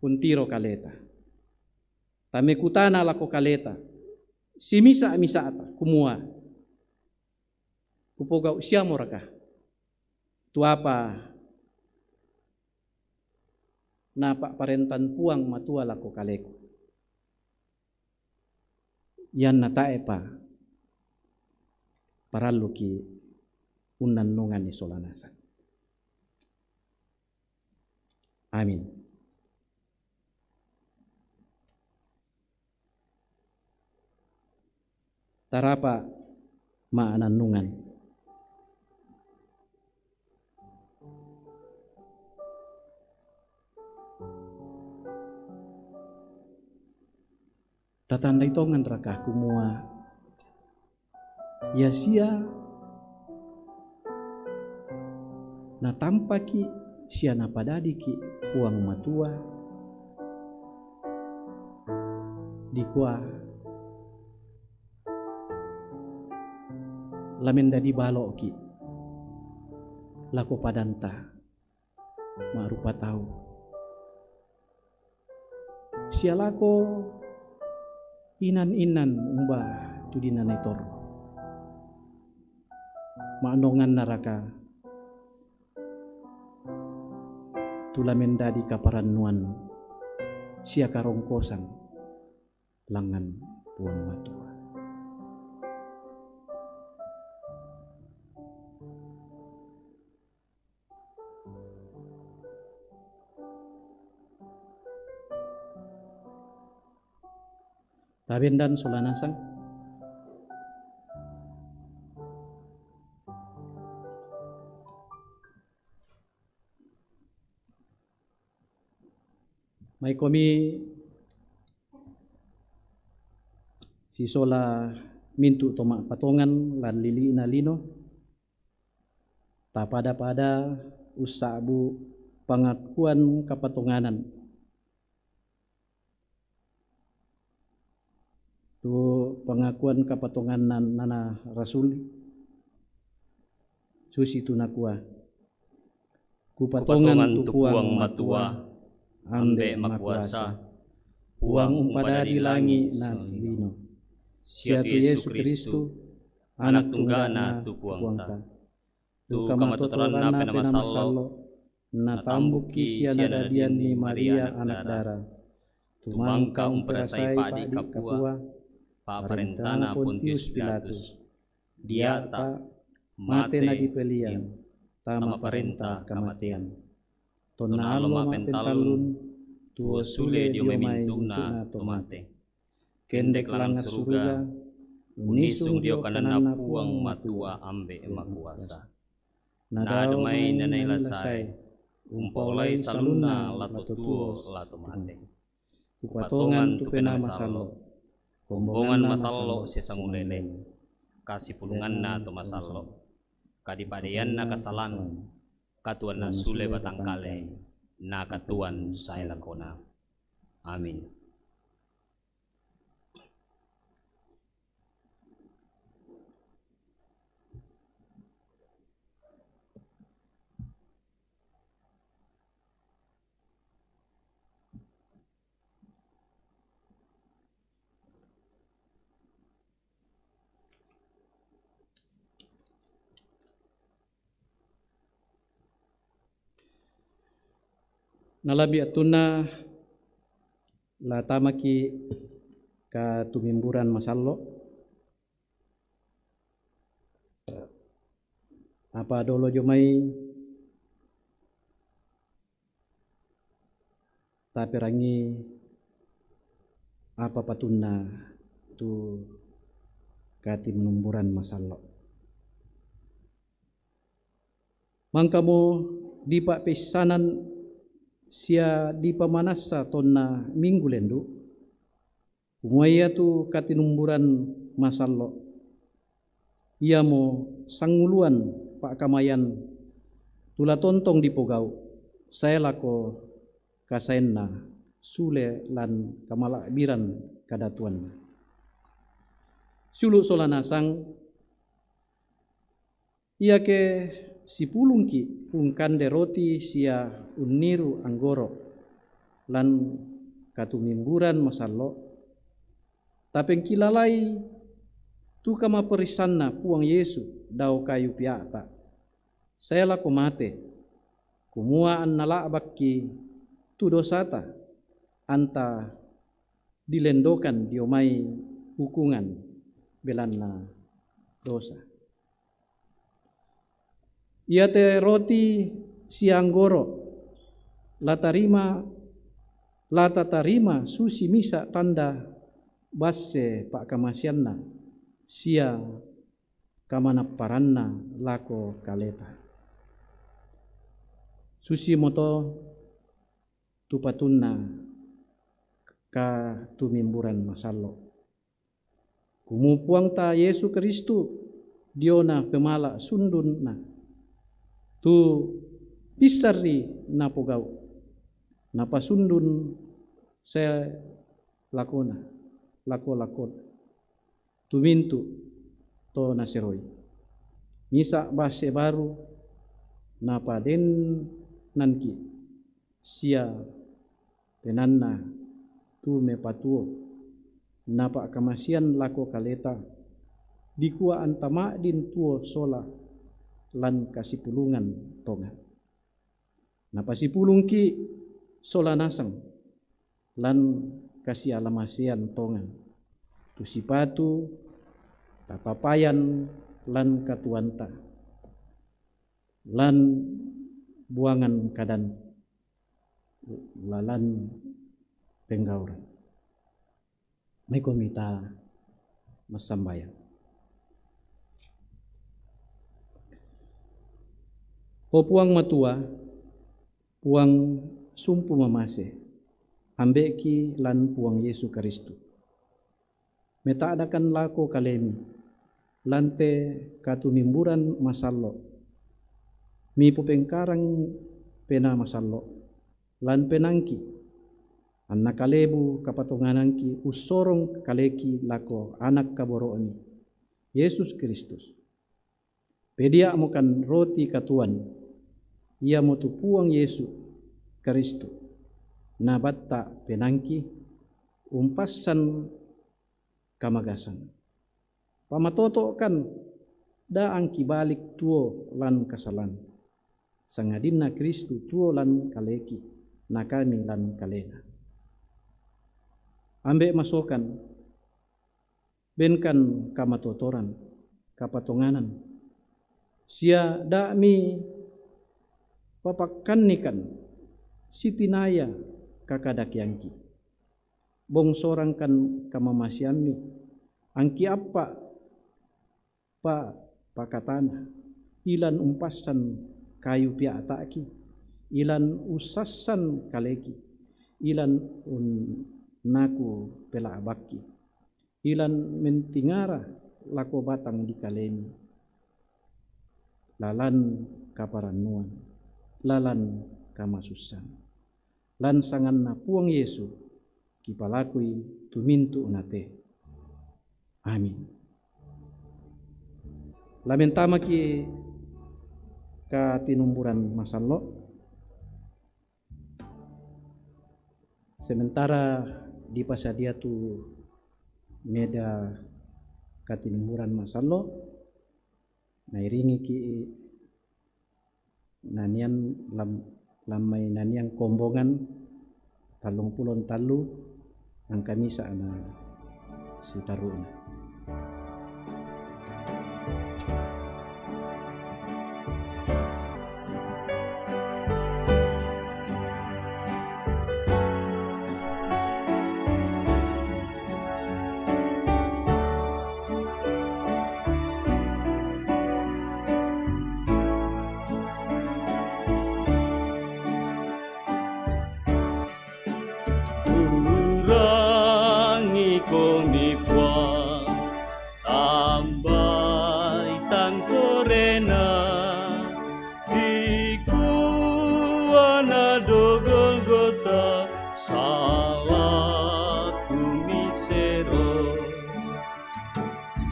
untiro kaleta. Tamekutana lako kaleta simisa-misa'ta, kumua, kupogau' siamoraka tu apa napa'parentan Puang Matua lako kaleku? Ianna tae'pa, paralluki' unnannunganni sola nasang. Amin. Tarapa' ma'nannungan. Tatandai tonganraka kumua ia sia natampaki' sia napadadiki' Puang Matua, dikua la mendadi balo'ki' lako padanta ma'rupa tau, sia lako inan-inan umba tu dinanai torro? Ma'nongannaraka tu la mendadi kaparannuan sia karongkosan langngan Puang Matua? Tabendan sola nasang. Maikomi sisola mintu' to ma'patongan lan lili'na lino, tapada-pada ussa'bu' pangakuan kapatonganan. Tu pangakuan kapatonganan nana rasul, susitu nakua, Kupatongan tu Puang Matua, Ambe' Makuasa, Puang umpadadi langi' na lino, sia tu Yesu Kristu, Anak tungga'na tu Puangta. Tu kamatotoranna Penaa Masallo', natambukki sia nadadianni Maria anak dara. Tu mangka umperasai pa'di' kapua, pa'parentana Pontius Pilatus. Dia'ta mate nadipelian, tama parenta kamatean. Tonna allo ma'pentallun, tuo sule dio mai mintu'na to mate. Kendek langngan suruga, unnisung dio kananna Puang Matua Ambe' Makuasa. Nadao mai nanaila sae, umpaolai salunna la to tuo la to mate. Kupatongan tu Penaa Masallo', Kombongan masallo' sia sangulele, kasipulunganna to masallo', kadipadeanna kasalan, katuoanna sule batangkale, na katuoan sae lakona. Amin. Nalabbi attunna la tamaki' katumimburan masallo', apa dolo jomai taperangi apa patunna tu katimnumburan masallo'. Mangkamo dipa'peissanan sia dipamanassa tonna minggu lendu', kumua iatu katinumburan masallo', iamo sangnguluan pa'kamayan tu la tontong dipogau', sae lako kasaenna sule lan kamala'biran kadatuanna. Siulu' sola nasang, iake sipulungki' ungkande roti sia unniru anggoro' lan katumimburan masallo', tapengkilalai tu kamaperissanna Puang Yesu dao kayu pia'ta, sae lako mate, kumua annala'bakki tu dosata, anta dilendokan dio mai hukungan belanna dosa. Iate roti sia anggoro' la tarima, la tatarima susi misa' tanda basse pa'kamaseanna sia kamanapparanna lako kaleta. Susimoto tu patunna katumimburan masallo'. Kumu Puangta Yesu Kristu diona pemala' sundunna, tu pissarri napogau', napasundun sae lakona, lako-lakona, tumintu to naseroi. Misa' basse baru napadennanki', sia penanna tu mepatuo napa'kamasean lako kaleta, dikua anta ma'din tuo sola lan kasipulungan tongan. Napasipulungki' sola nasang lan kasialamasean tongan, tu sipatu tatapayan lan katuoanta, lan buangan kadan lalan penggauran. Maikomi ta massambayang. O Puang Matua, Puang sumpu mamase, Ambe'ki lan Puang Yesu Kristu. Meta'dakan lako kalemi, lan te katumimburan masallo'. Mipopengkarang penaa masallo', lan penaangki, anna kalebu kapatonganangki ussorong kaleki lako Anak kaboro'mi, Yesus Kristus. Pedia'mokan roti katuoan, iamotu Puang Yesu Kristu, nabatta penaangki umpassan kamagasan. Pamatoto'kan, da angkibalik tuo lan kasalan, sangadinna Kristu tuo lan kaleki, na kami lan kalena. Ambe' masokan, benkan kamatotoran, kapatonganan, sia da'mi papakkannikan sitinaya kakadakeangki. Bongsorangkan kamamaseammi, angki appa' pa-, pakatana, ilan umpassan kayu pia'ta'ki, ilan ussassan kaleki, ilan unnaku pela'bakki. ilan mentingara lako batang di kalemi, lalan kaparannuan, lalan kamasussan. Lan sanganna Puang Yesu, kipalakui tumintu nate. Amin. Lamentamaki katinumburan masallo. Sementara dipasadia tu meda katinumburan masallo, nairingiki nanian lam-, lammai nanian kombongan tallung pulo tallu angka misa na sitaruna. Kurangi komi Puang, tambai tangkorena, di kuana do Golgota, salahku misero.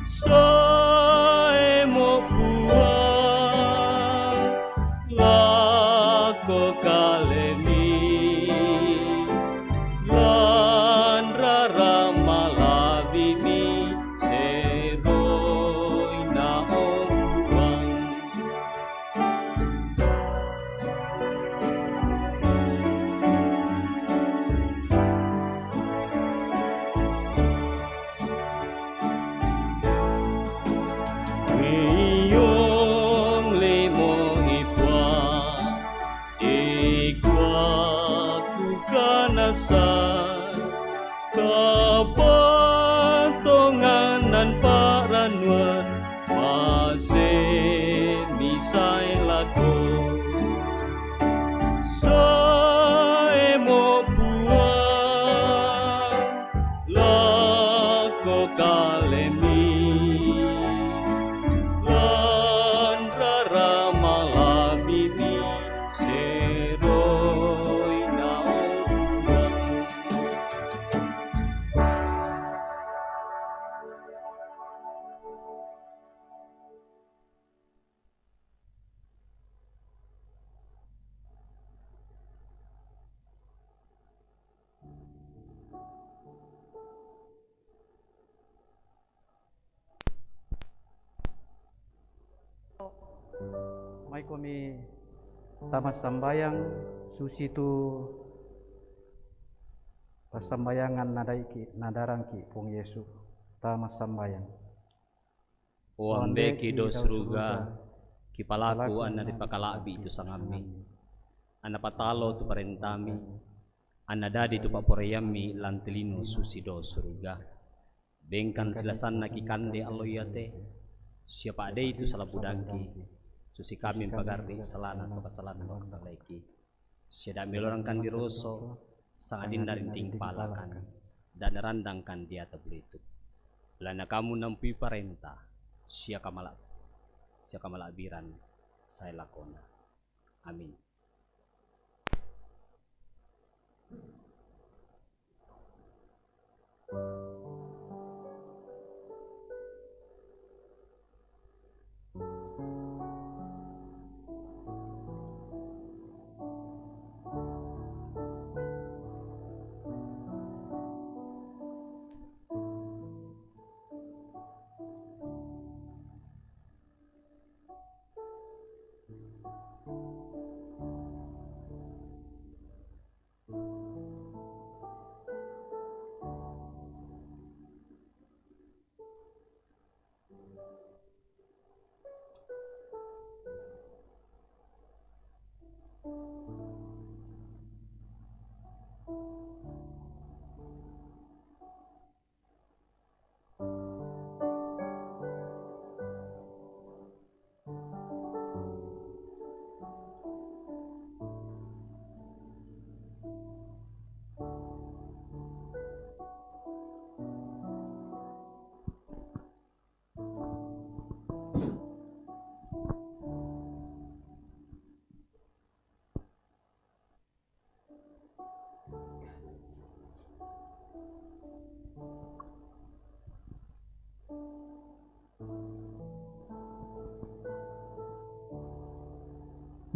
Saemo Puang, lako kalemi, lan rara malabimi, seroi na o Puang. Iong lemo i Puang, ikuaku kanasa, kapatonganan parannuan, mase misai lako. Saemo Puang, lako kalemi, lan rara malabimi, seroi na o Puang. Maikomi tamassambayang susitu passambayangan nadaiki, nadarangki Puang Yesu. Tamassambayang. O Ambeki do suruga, kipalaku anna dipakala'bi tu sangammi, anna patalo tu parentami, anna dadi tu pa'poraiammi lan te lino susi do suruga. Bengkan silasanna kikande allo iate, sia pa'dei tu sala budangki, susi kami mpagarri salana to kasalan to kalaiki. Sia da' melorang kan diroso, sangadinna rinting palakan, da' narandang kan diata bulituk. Lana kamu nampui parenta, sia kamala-, sia kamala'biran sae lakona. Amin.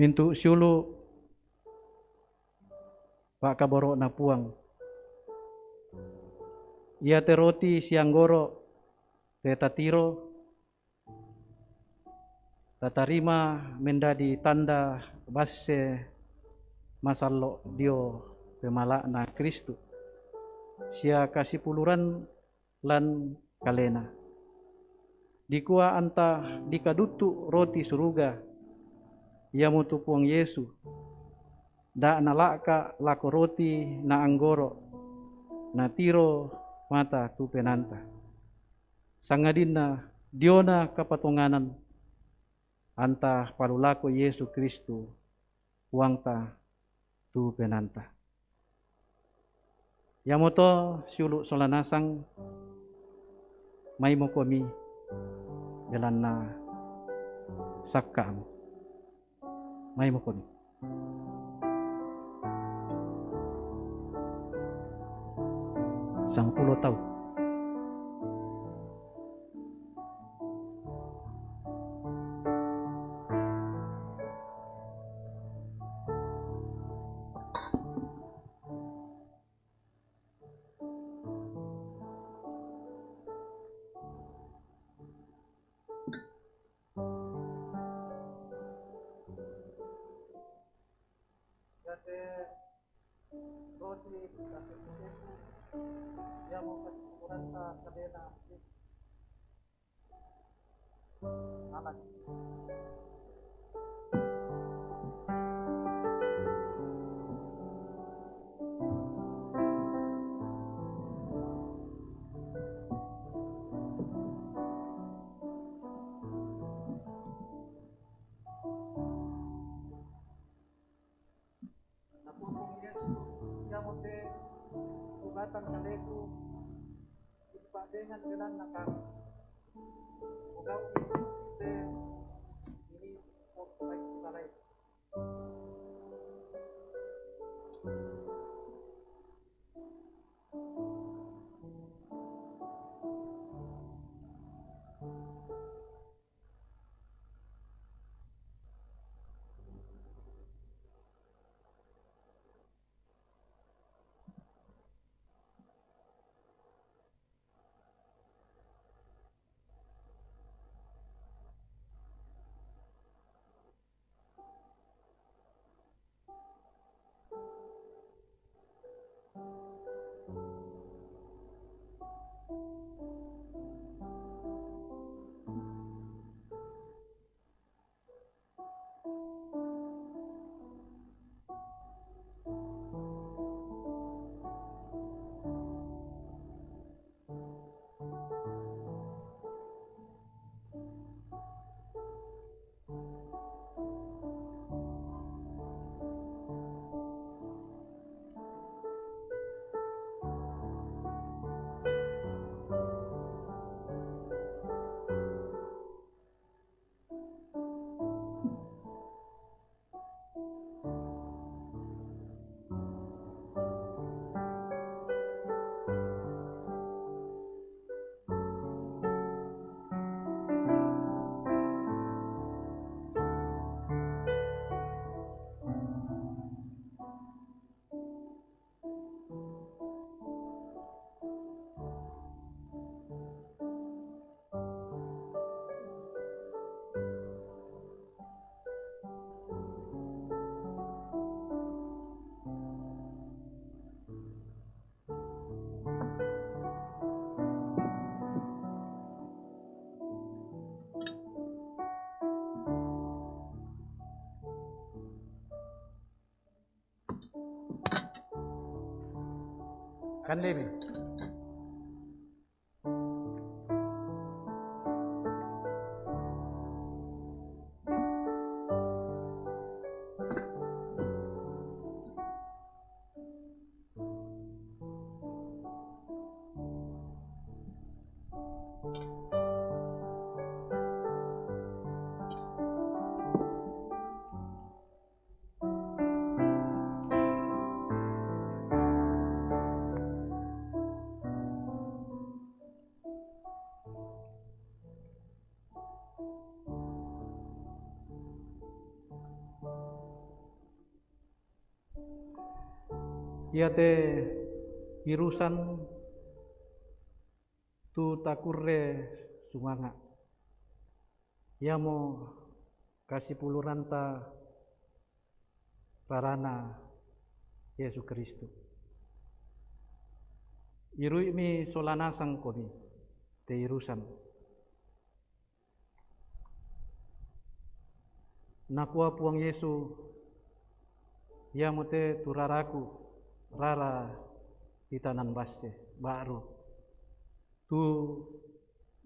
Mintu' siulu' pa'kaboro'na Puang. Iate roti siang goro' te tatiro, tatarima mendadi tanda basse masallo' dio pemala'na Kristu, sia kasipuluran lan kalena. Dikua anta dikaduttu' roti suruga, iamotu Puang Yesu, da' nala'ka' lako roti na anggoro', natiro mata tu penaanta. Sangadinna diona kapatonganan anta palulako Yesu Kristu Puangta tu penaanta. Iamoto siulu' sola nasang, maimokomi belanna sakka'mu. Maimokomi. Sangpulo taun. Iate roti kasipulu'ku, iamo kasipuluranta kalena. Anak. Napupung Yesu, iamo te subatang kaleku, sipa'dengan belanna kami. Pogau'i te ini, pogau'i balai. Kandemi. Iate irusan tu takurre sumanga', iamo kasipuluranta rarana Yesu Kristu. Irui'mi sola nasang komi te irusan. Nakua Puang Yesu, iamo te tu raraku, rara titanan basse, ba'ru, tu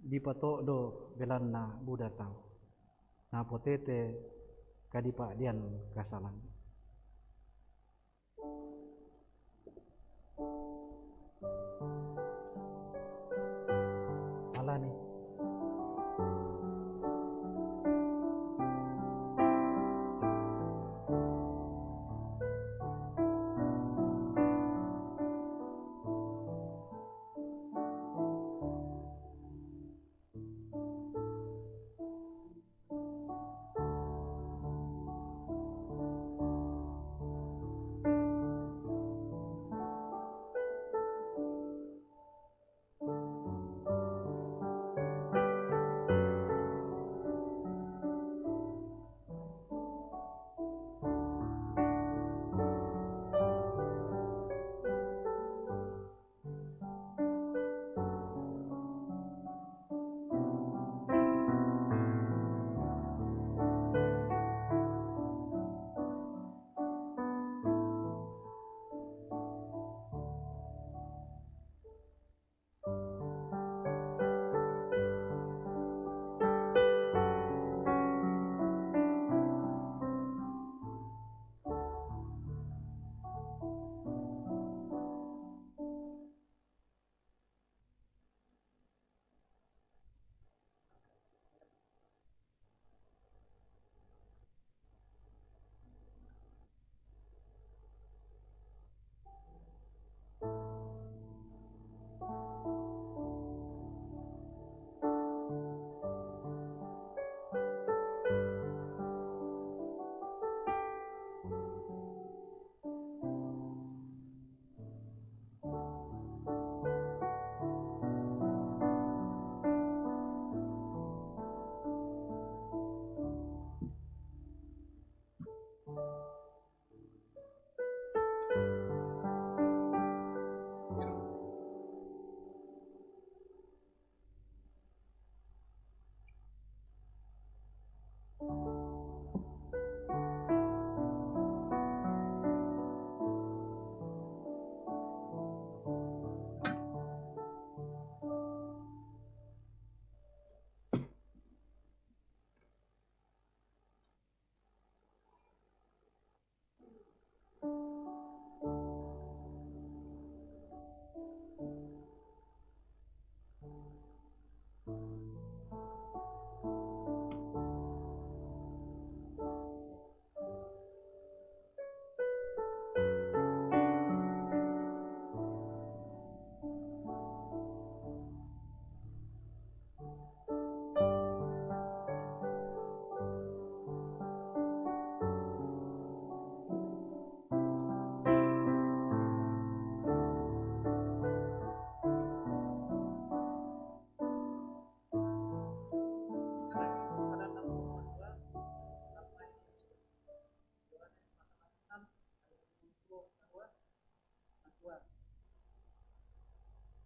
dipato'do belanna buda tau, napotete kadipa'dian kasalang. Alani.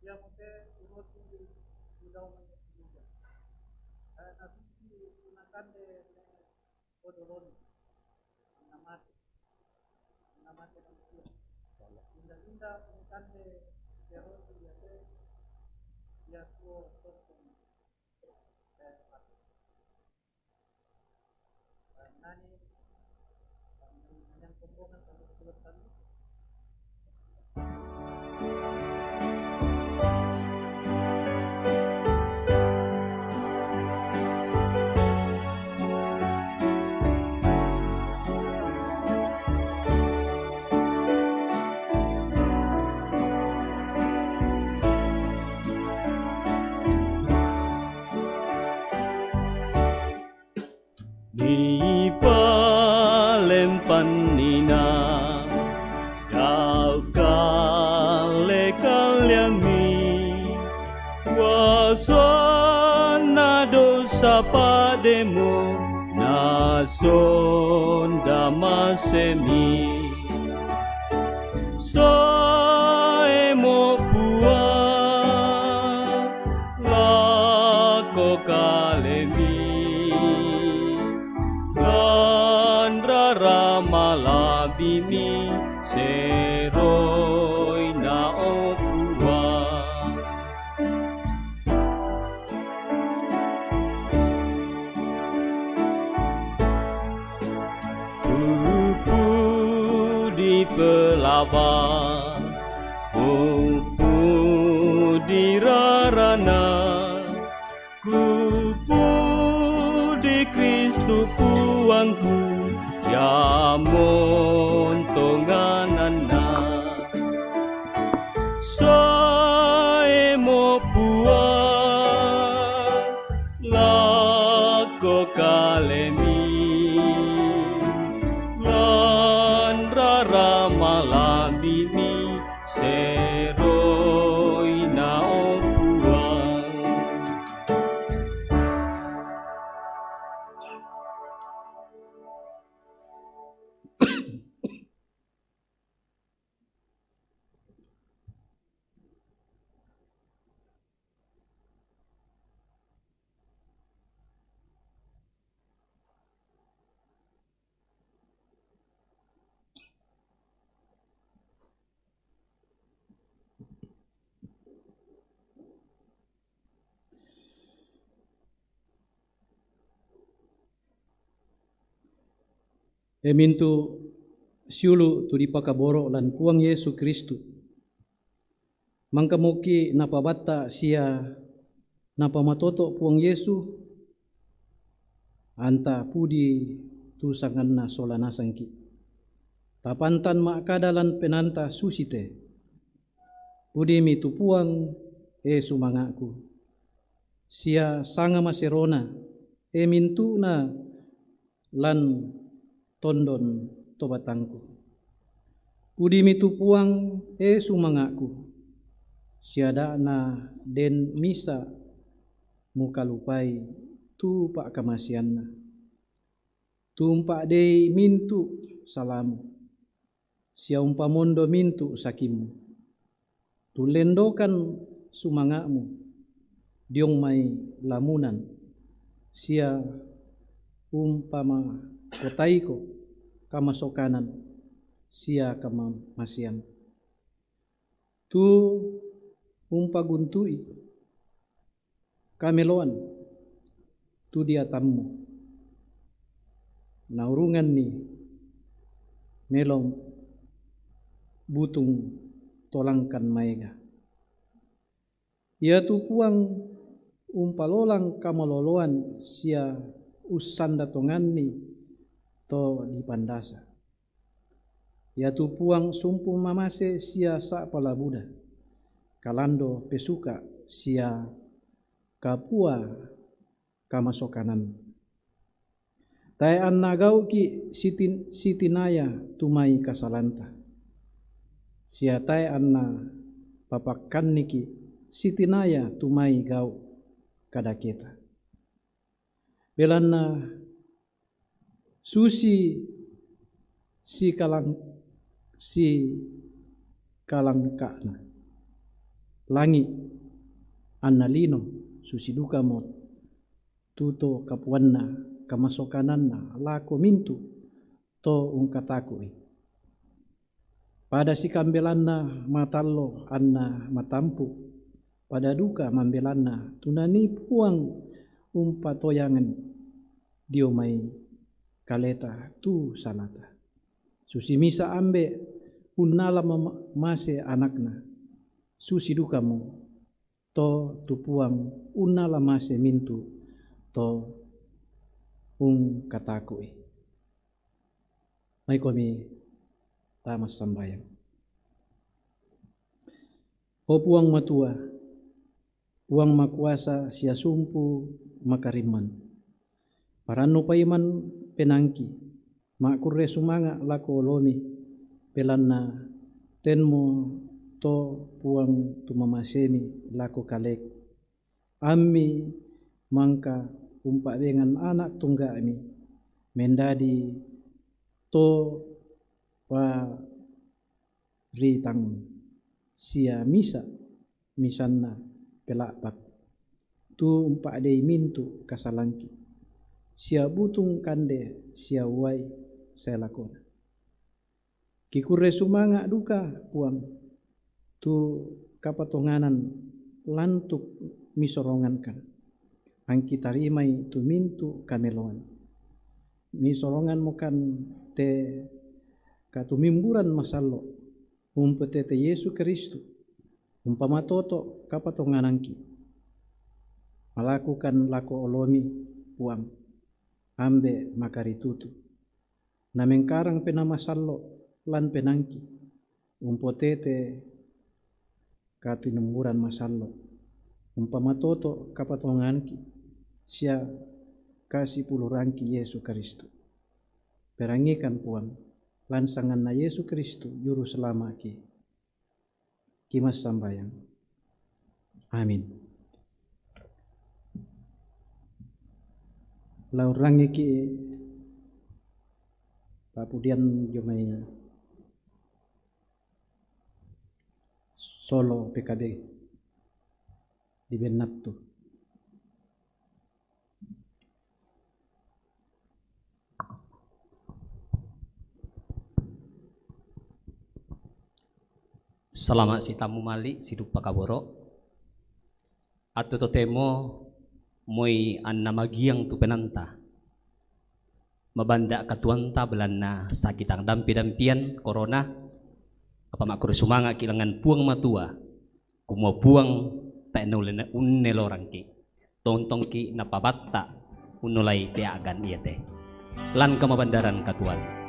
Iyamote urotu ri daung Yuda. Eh, nabibi nakande ne odoloni, namate. Namate manusia. Inda-inda nakande Herodes iate, ia tuo tongkong. Eh, Nipalempan nina Sonda masemi, saemo Puang, lako kalemi, lan rara malambimi, seroina o Puang. Pupudi pelaba, pupudi rarana, kupudi Kristu Puangku, ia montongananna. Saemo Puang, lako kalemi, lan rara malambimi, seroina o Puang. E mintu' siulu' tu dipakaboro' lan Puang Yesu Kristu. Mangkamoki' napabatta' sia napamatoto' Puang Yesu, anta pudi tu sanganna sola nasangki'. Tapantan ma'kada lan penaanta susite, "Pudimi tu Puang, e sumanga'ku, sia sanga maserona, e mintu'na lan tondon to batangku. Pudimi tu Puang, e sumanga'ku, sia da'na den misa' mukalupai tu pa'kamaseanna. Tu umpa'dei mintu' salamu, sia umpamondo mintu' sakimmu. Tullendokan sumanga'mu diong mai lamunan, sia umpamakotaiko kamasokanan sia kamamasean. Tu umpaguntu'i kameloan tu diatammu, naurunganni melo butung tolangkan maega. Iatu Puang umpalolang kamaloloan sia ussanda tonganni to dipandasa. Iatu Puang sumpu mamase sia sa'pa labuda, kalando pesuka sia kapua kamasokanan. Tae' anna gau'ki' sitin-, sitinaya tu mai kasalanta, sia tae' anna papakkanniki' sitinaya tu mai gau' kadaketa. Belanna susi sikalang-, sikalangka'na langi' anna lino, susi dukamo tu to kapuanna kamasokananna lako mintu' to ungkataku'i. Pada sikambelanna matallo anna matampu', pada duka mambelanna tu nanii Puang umpatoyangan dio mai kaleta tu salata. Susi misa' ambe' unnala mama-, mase anakna, susi dukamo to tu Puang unnala mase mintu' to ungkataku'i. Maikomi tamassambayang. O Puang Matua, Puang makuasa sia sumpu makarimman, parannu paiman penaangki, ma'kurre sumanga' lako olomi, belanna tenmo to Puang tu mamasemi lako kaleku. Ammi mangka umpa'bengan ana' tungga'mi, mendadi to paritang sia misa, misanna pela'pak, tu umpa'dei mintu' kasalangki, sia butung kande sia uai sae lakona. Kikurre sumanga' duka, Puang, tu kapatonganan lantu' misorongankan, angki tarimai tu mintu' kameloan. Misoronganmokan te katumimburan masallo', umpotete Yesu Kristu, umpamatoto' kapatonganangki. Malakukan lako olomi, Puang, ambe' makaritutu. Namengkarang Penaa Masallo' lan penaangki, umpotete katinumburan masallo', umpamatoto' kapatonganki sia kasipulurangki Yesu Kristu. Perangikan, Puang, lan sanganna Yesu Kristu, Juru Selama'ki, kimassambayang. Amin. Laurangiki' papudian jomai solo P K B di Bennattu. Salama' sitammu mali' siduppa kaboro'. Attu totemo moi anna magiang tu penanta. Mabanda' katuoanta belanna sakitang dampi-dampian korona, apa makkuro sumanga'ki' langngan Puang Matua, kumua Puang tae' naulle unnelorangki'. Tontongki' napabatta' unnolai tea'gan iate. Lan kamabandaran katuoan.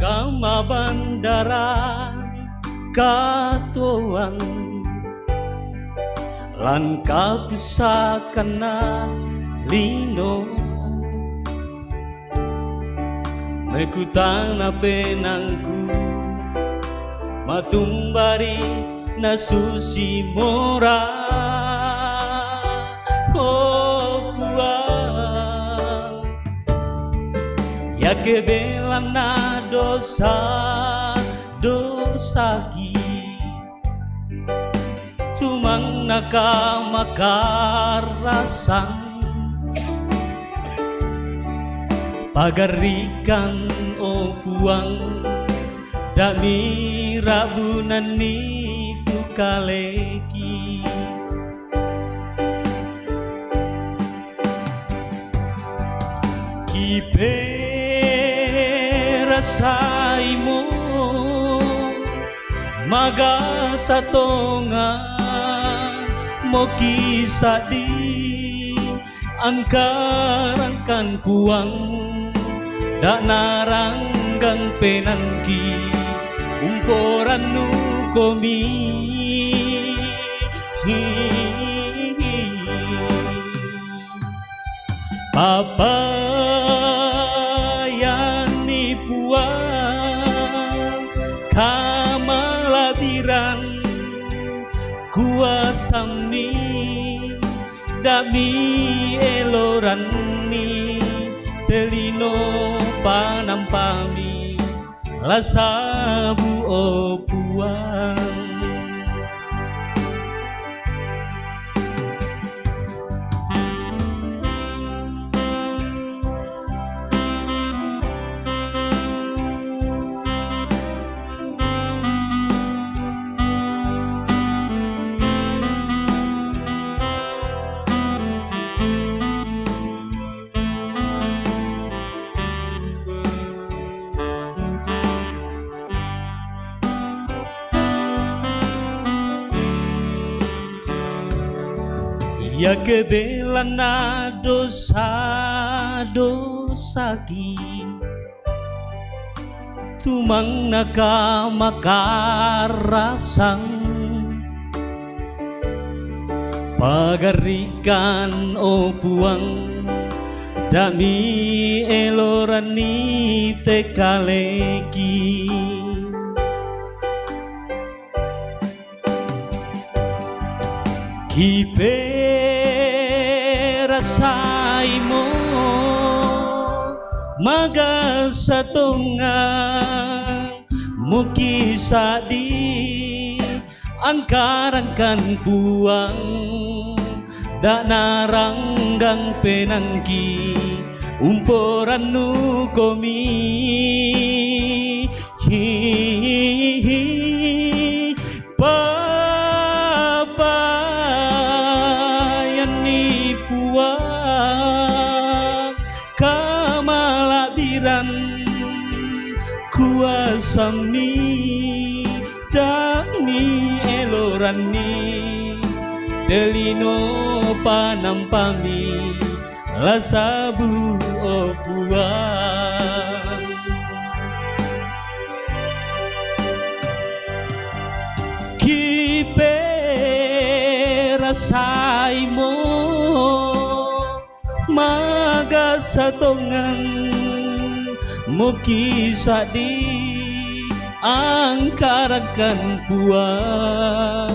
Kamabandaran katuoan, lan kapissakanna lino. Mekutana penaangku, matumbari nasusi mora. Oh Puang, iake belanna dosa-dosaki, cumang nakamakarrasang. Pagarrikan, oh Puang, da'mi rabunanni tu kaleki. Kiperasaimo magasa tongang moki sa'ding angkarangkan Puang, da' naranggang penaangki, umporannukomi. Papayanni Puang kamala'biran kuasammi, da'mi eloranni te lino panampami. La sabu, o Puang. Iake belanna dosa-dosaki, Tumang naka makarasang, pagarikan, o Puang, dami eloran ni tekaleki. Kiperasaimo magasatongan, mukisadi angkarangkan Puang, da naranggang penangki umporannu komi. Hi, hi, hi. Papayanni Puang kamalabbiran kuasammi, dami eloranni, telino panampami lasabu, o Puang. Kiperasaimo magasatongan, mukisadi angkarangkan Puang,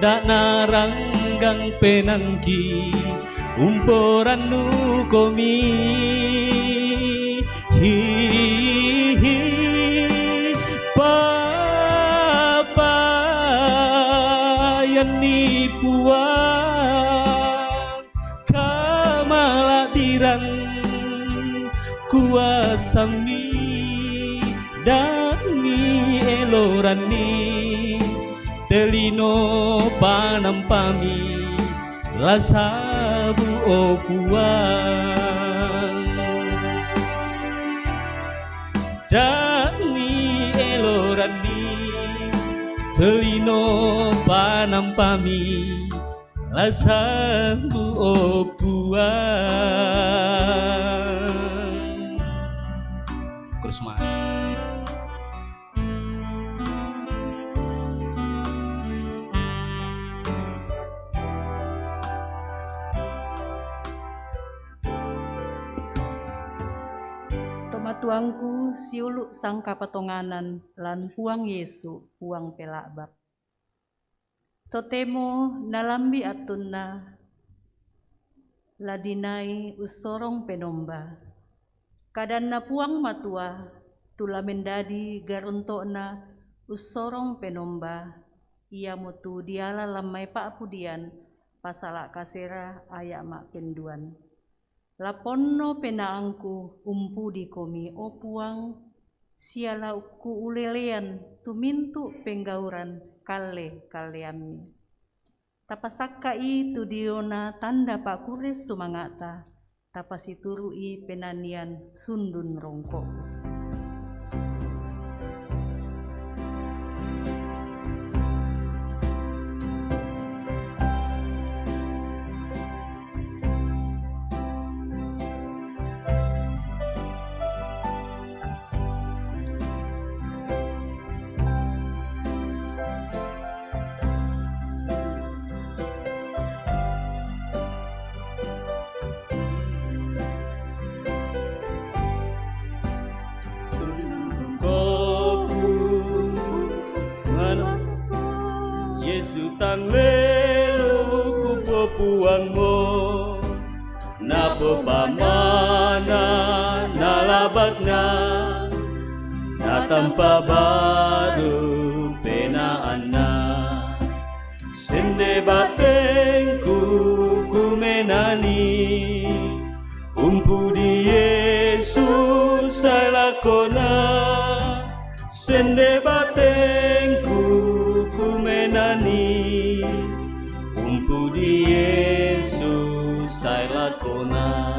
da naranggang penangki umporannu komi. Hi, hi, hi. Papayanni Puang kamalabbiran kuasammi, dami eloranni, telino panampami lasabu, o Puang. Dami eloranni, telino panampami lasabu, o Puang. Terus, Mak. Tomatuangku, siulu' sangkapatonganan lan Puang Yesu, Puang Pela'bak. Totemo nalambi' attunna la dinai ussorong penomba. Kadanna Puang Matua, tu la mendadi garonto'na ussorong penomba, iamotu diala lan mai pa'pudian, pasala' kasera aya' ma'penduan. La ponno penaangku umpudikomi, o Puang, sia la kuulelean tu mintu' penggauran kalle-kalleammi. Tapasakka'i tu diona tanda pa'kurre sumanga'ta, tapasituru'i penanian sundun rongko'. Koku nganu Yesu, tang lelu kupopuangmo, napopamana nalabakna, natampa baru penaanna. Sende batengku kumenani, umpudi Yesus sae lakona. Sende batengku kumenani, umpudi Yesus sae lakona.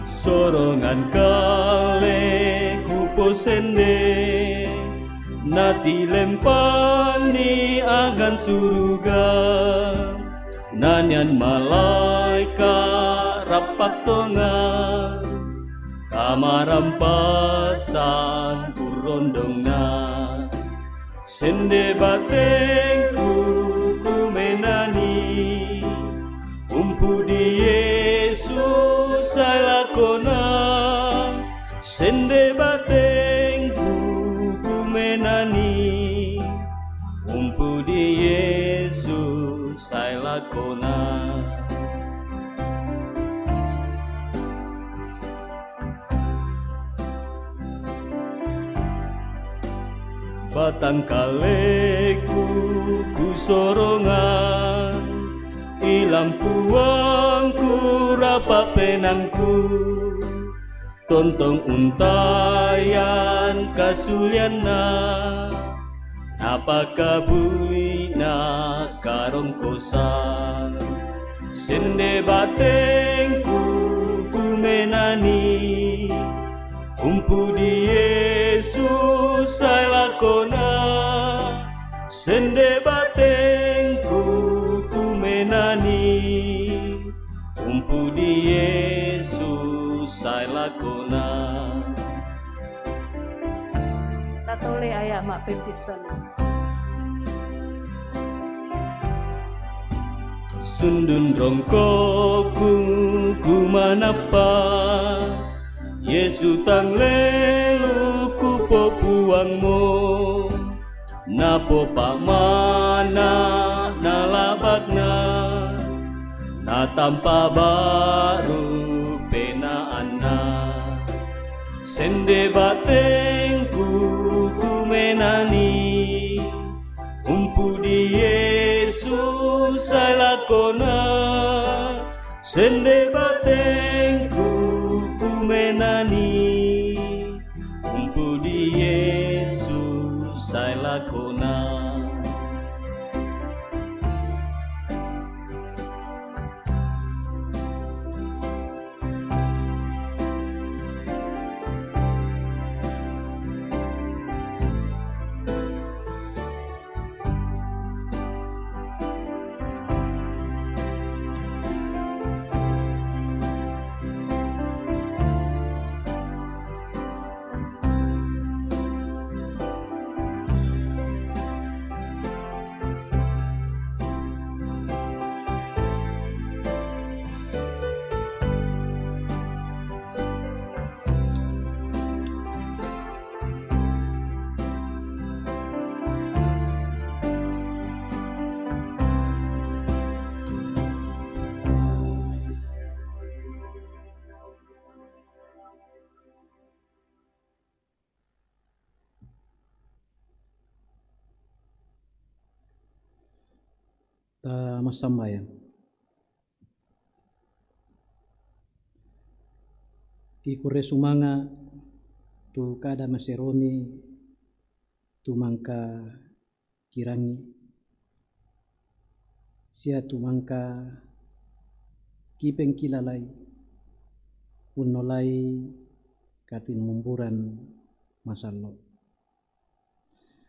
Sorongan kalle kuposende, natilempanni angan suruga, Nanian malaikat rap paktonga, kamarampasan purondongna. Sende batengku kumenani, umpudi Yesus sai lakona. Sende batengku kumenani, umpudi Yesus sai lakona. Batangkaleku kusorongan, ilampuangku rap papenangku, tontong untaian kasulianna, na pakabuina karongkosan. Sende batengku kumenani, umpudi Yesus sai lakona. Sende batengku kumenani, umpudi Yesus sai lakona. Tatole aya' ma'pempisona. Sundun rongkoku kumanappa, Yesu tang lelukku popuangmo. Napopamana nalabakna, natampa baru penaanna. Sende batengku kumenani, umpudi Yesus sai lakona. Sende batengku kumenani, umpudi Yesus sai lakona. Ta massambayang. Kikurre sumanga' tu kada maseromi, tu mangka kirangi, sia tu mangka kipengkilalai, unnolai katinumburan masallo'.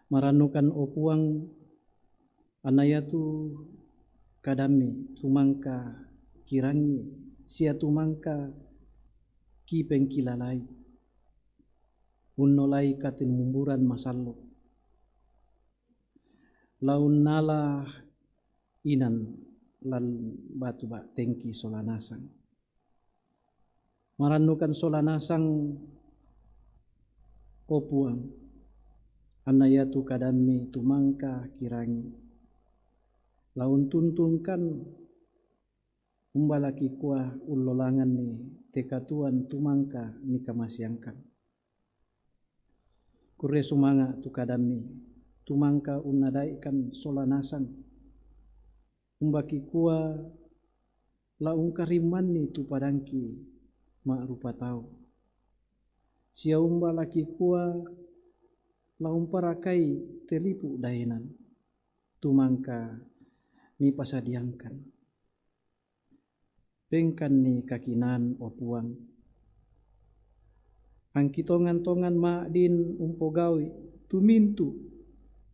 Marannukan, o Puang, anna iatu kadammi tu mangka kirangi sia tu mangka kipengkilalai, unnolai katinumburan masallo'. La unnala inan lan batu ba'tengki sola nasang. Marannukan sola nasang, o Puang, anna iatu kadammi tu mangka kirangi. La untuntungkan, umba la kikua ullolanganni te katuoan tu mangka nikamaseangkan. Kurre sumanga' tu kadammi, tu mangka unnada'ikan sola nasang. Umba kikua la ungkarimmanni tu padangki ma'rupa tau, sia umba la kikua la umparakai te lipu' daenan, tu mangka mipasadiangkan. Pengkanni kakinaan, o Puang. Angki tongan-tongan ma'din umpogau'i tu mintu'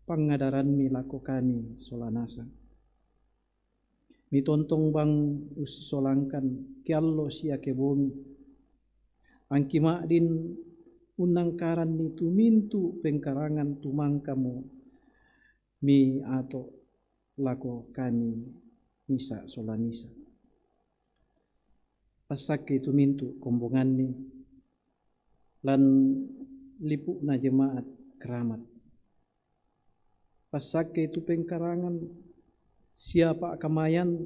pangadaranmi lako kami sola nasang. Mitontong bang ussisolangkan ke allo sia ke bongi. Angki ma'din unnangkaranni tumintu pengkarangan tumangkamo mi ato lako kami misa sola misa. Passakkei tumintu kombonganni lan lipu'na jemaat Keramat. Passakkei tu pengkarangan sia pa'kamayan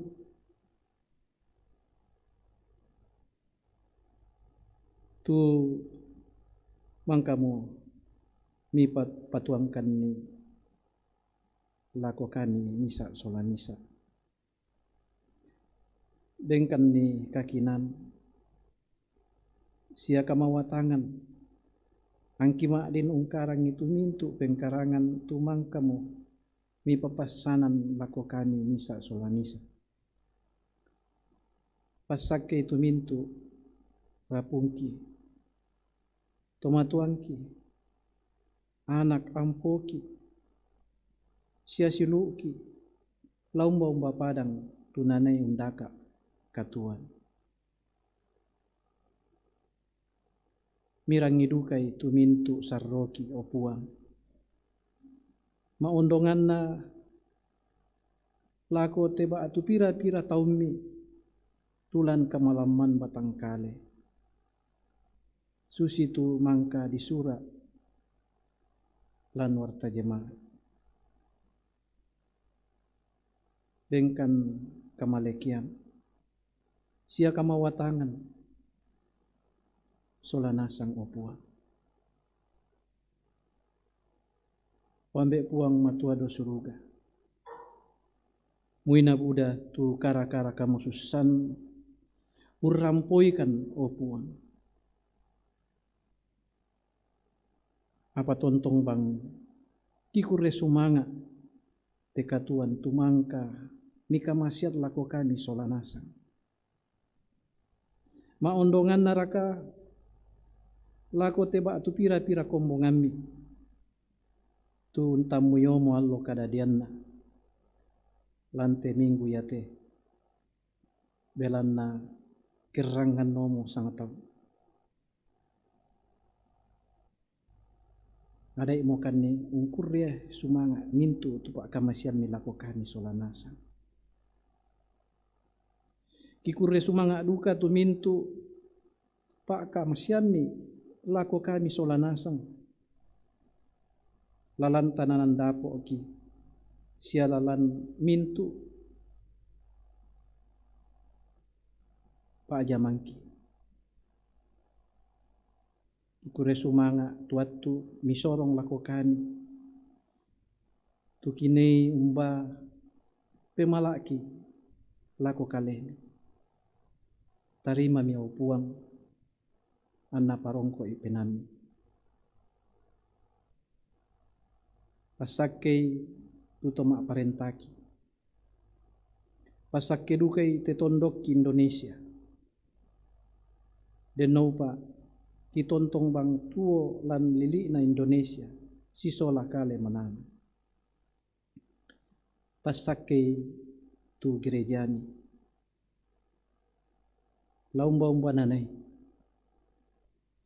tu mangkamo mipat-, patuangkanni lako kami misa sola misa. Bengkanni kakinan sia kamawatangan, angki ma'din ungkarangi tumintu pengkarangan tumangkamo mipapassanan lako kami misa sola misa. Passakkei tumintu rapungki, tomatuangki, anak ampoki, sia siulu'ki, laumba-umba padang tu nanai undaka katuoan. Mirangi dukai tumintu sarroki, o Puang. Ma'ondonganna lako te ba'tu pira-pira taummi tu lan kamalamman batang kale, susitu mangka disura lan warta jemaat. Bengkan kamalekean sia kamawatangan sola nasang, o Puang. O Ambe' Puang Matua do Suruga, muina buda tu kara-kara kamusussan urrampoikan, o Puang. Apa tontong bang kikurre sumanga' te katuoan tumangka mikamasiat lako kami sola nasang. Ma'ondonganna raka lako te ba'tu pira-pira kombongammi tu untammuiomo allo kadadianna lan te minggu iate, belanna kerrangannomo sangatau. Ada'i mokanni ungkurre sumanga' mintu' tu pa'kamasiammi lako kami sola nasang. Kikurre sumanga' duka tu mintu' pa'kamasiammi lako kami sola nasang, lalan tananan dapo'ki sia lalan mintu' pa'jamangki. Kikurre sumanga' tu attu misorong lako kami, tu kinei umba pemala'ki lako kalemi. Tarimami, o Puang, anna parongko'i penaammi. Passakkei tu to ma'parentaki. Passakke dukai te tondokki Indonesia. Dennoupa kitontong bang tuo lan lili'na Indonesia sisola kale manama. Passakkei tu gerejami, laumba-umba nanai,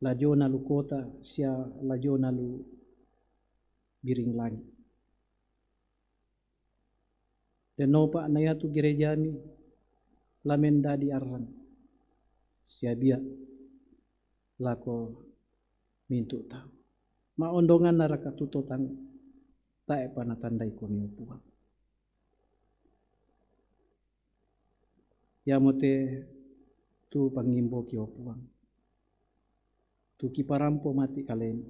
lajona lu kota sia lajona lu biring langi'. Dennoupa na iatu gerejami la mendadi arrang sia bia' lako mintu' tau. Ma'ondonganna raka tu to tang tae'pa natandai komi, o Puang. Iamote tu pangngimboki, o Puang, tu kiparampo mati' kalemi.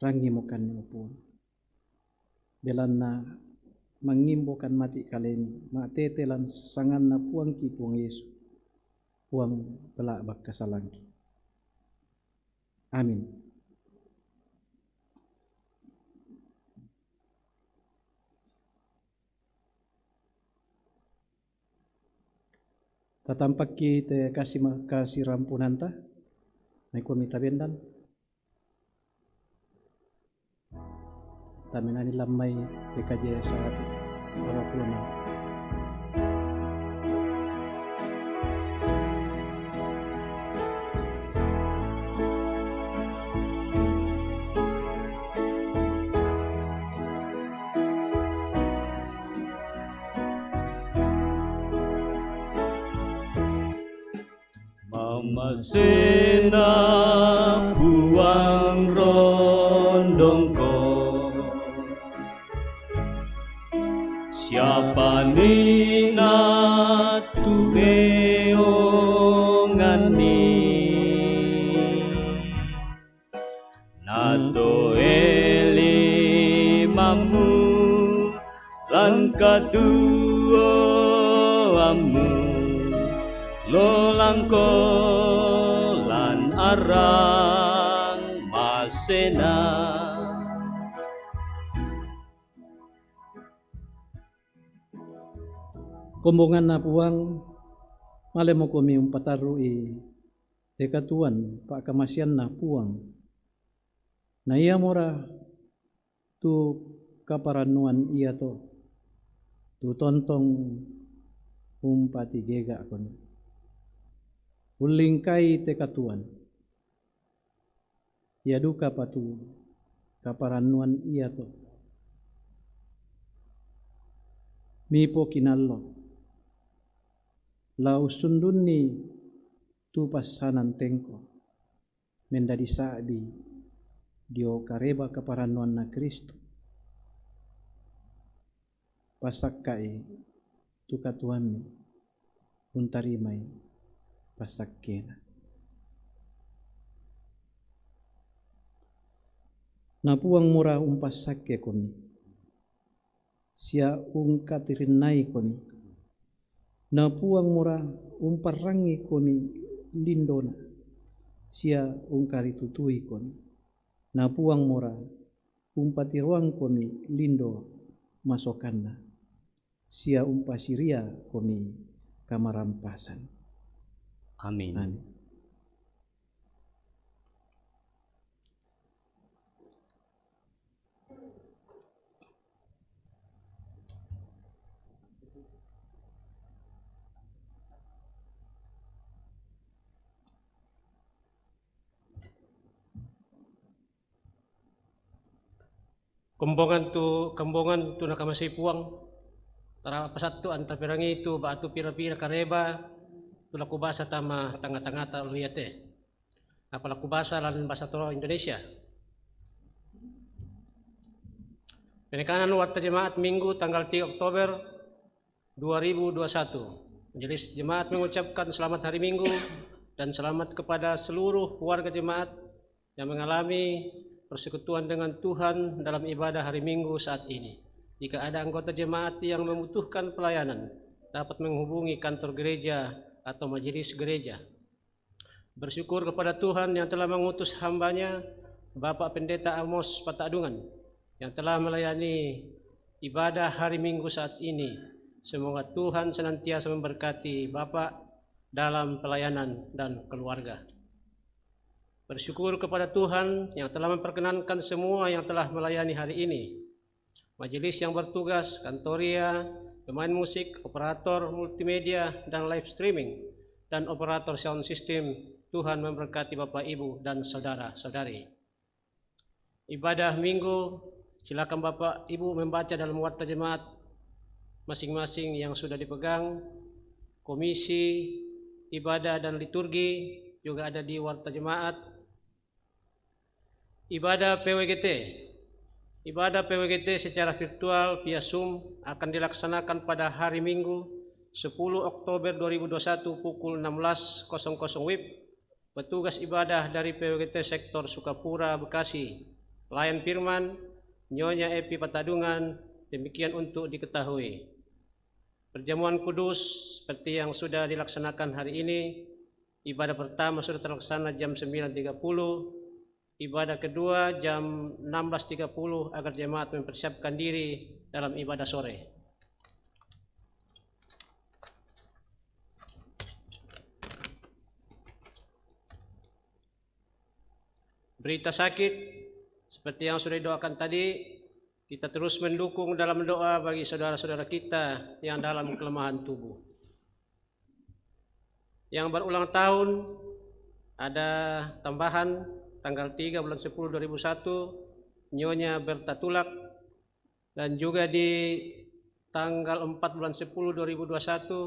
Rangimokanni, o Puang, belanna mangngimbokan mati' kalemi, ma'tete lan sanganna Puangki Puang Yesu, Puang pela' bakkasalangki. Amin. Tatampakki te kasi-, kasirampunanta, maikomi tabendan. Tamenani lammai P K J seratus dua puluh enam. Masena Puang rondongko, siapa ni na tumeongan ni? Nato eli mamu lan katuoamu, lolangko lan arang masena. Kombonganna Puang, malemo komi umpatarru'i te katuoan pa'kamasianna Puang. Na ia mora tu kaparannuan iato, tu tontong umpatigega'komi. Ullingkai te katuoan, ia dukapa tu kaparannuan iato mipokinallo, la ussundunni tu passanan tengko, mendadi sa'bi dio kareba kaparannuanna Kristus. Passakka'i tu katuoammi, untarimai passakkena. Na Puang mora umpassakkekomi, sia ungkatirinnaikomi. Na Puang mora umparrangikomi lindona, sia ungkaritutuikomi. Na Puang mora umpatiroangkomi lindo masokanna, sia umpasiriakomi kamarampasan. Amin. Amin. Kombongan tu, kombongan tu nakamasei Puang, tarapasattu antaperangi tu ba'tu pira-pira kareba tu la kubasa tama tangnga-tangngata allo iate. Apa la kubasa lan basa to Indonesia. Penekanan Warta Jemaat Minggu tanggal tiga Oktober dua ribu dua puluh satu. Majelis Jemaat mengucapkan selamat hari Minggu dan selamat kepada seluruh warga jemaat yang mengalami persekutuan dengan Tuhan dalam ibadah hari Minggu saat ini. Jika ada anggota jemaat yang membutuhkan pelayanan, dapat menghubungi kantor gereja atau majelis gereja. Bersyukur kepada Tuhan yang telah mengutus hamba-Nya, Bapak Pendeta Amos Patadungan, yang telah melayani ibadah hari Minggu saat ini. Semoga Tuhan senantiasa memberkati Bapak dalam pelayanan dan keluarga. Bersyukur kepada Tuhan yang telah memperkenankan semua yang telah melayani hari ini. Majelis yang bertugas, kantoria, pemain musik, operator multimedia dan live streaming, dan operator sound system. Tuhan memberkati Bapak, Ibu, dan saudara-saudari. Ibadah Minggu, silakan Bapak, Ibu membaca dalam warta jemaat masing-masing yang sudah dipegang. Komisi ibadah dan liturgi juga ada di warta jemaat. Ibadah P W G T. Ibadah P W G T secara virtual via Zoom akan dilaksanakan pada hari Minggu, sepuluh Oktober dua ribu dua puluh satu, pukul enam belas kosong kosong W I B. Petugas ibadah dari P W G T Sektor Sukapura, Bekasi, Pelayan Firman, Nyonya Epi Patadungan, demikian untuk diketahui. Perjamuan kudus seperti yang sudah dilaksanakan hari ini, ibadah pertama sudah terlaksana jam sembilan tiga puluh, ibadah kedua jam enam belas tiga puluh, agar jemaat mempersiapkan diri dalam ibadah sore. Berita sakit, seperti yang sudah didoakan tadi, kita terus mendukung dalam doa bagi saudara-saudara kita yang dalam kelemahan tubuh. Yang berulang tahun, ada tambahan, tanggal tiga bulan sepuluh dua ribu satu, Nyonya Berta Tulak, dan juga di tanggal empat bulan sepuluh dua ribu dua puluh satu,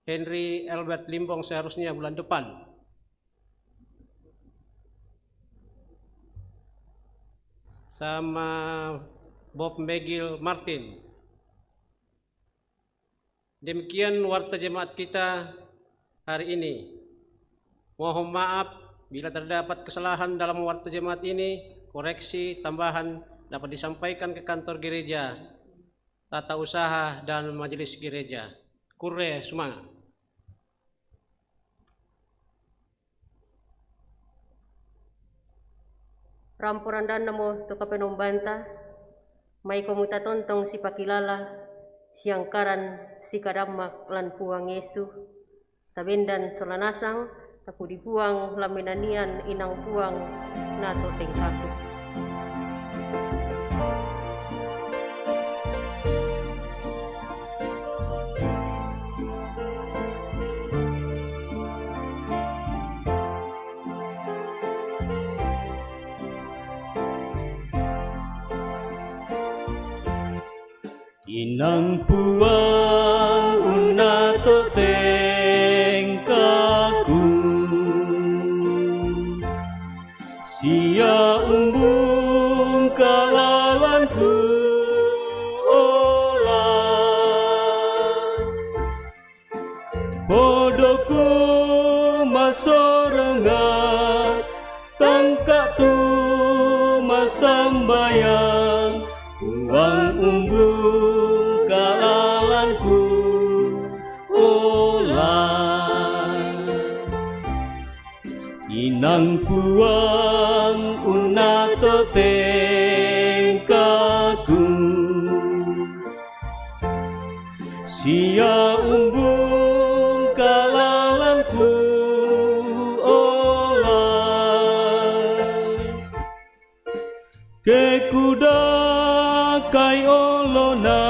Henry Albert Limbong, seharusnya bulan depan. sama Bob Megil Martin. Demikian warta jemaat kita hari ini. Mohon maaf bila terdapat kesalahan dalam warta jemaat ini, koreksi, tambahan dapat disampaikan ke kantor gereja, tata usaha, dan majelis gereja. Kurre sumanga'. Rampo randannamo tu kapenombanta, maikomu tatontong sipakilala, siangkaran, sikadammak lan Puang Yesu, tabendan sola nasang, tapudi Puang lan menanian inang Puang na to tengkaku. Inang Puang unna to tengkaku, sia umbungka lalanku, ola. Podoku massorongan, tangka tu massambayang, Puang umbungka lalanku, ola. Inang Puang unna to tengkaku, sia umbungka lalanku, ola. Ke kudakai olona,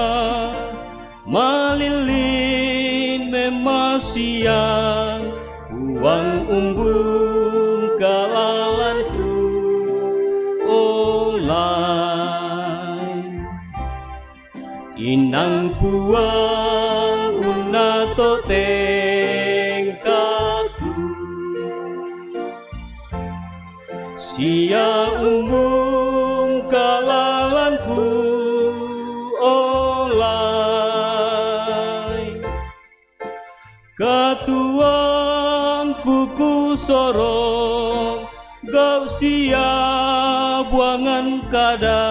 malillin memmasiang, Puang umbungka lalanku, ola. Inang Puang unna to tengkaku, sia umbungka lalanku, ola. Katuoangku kusorong, gau' sia buangan kada,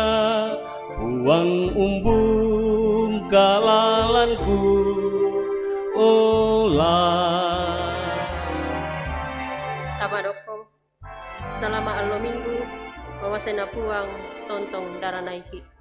Puang umbungka lalanku, ola. Tama dokkong. Salama' allo Minggu, mamaseNa Puang tontong daranaiki'.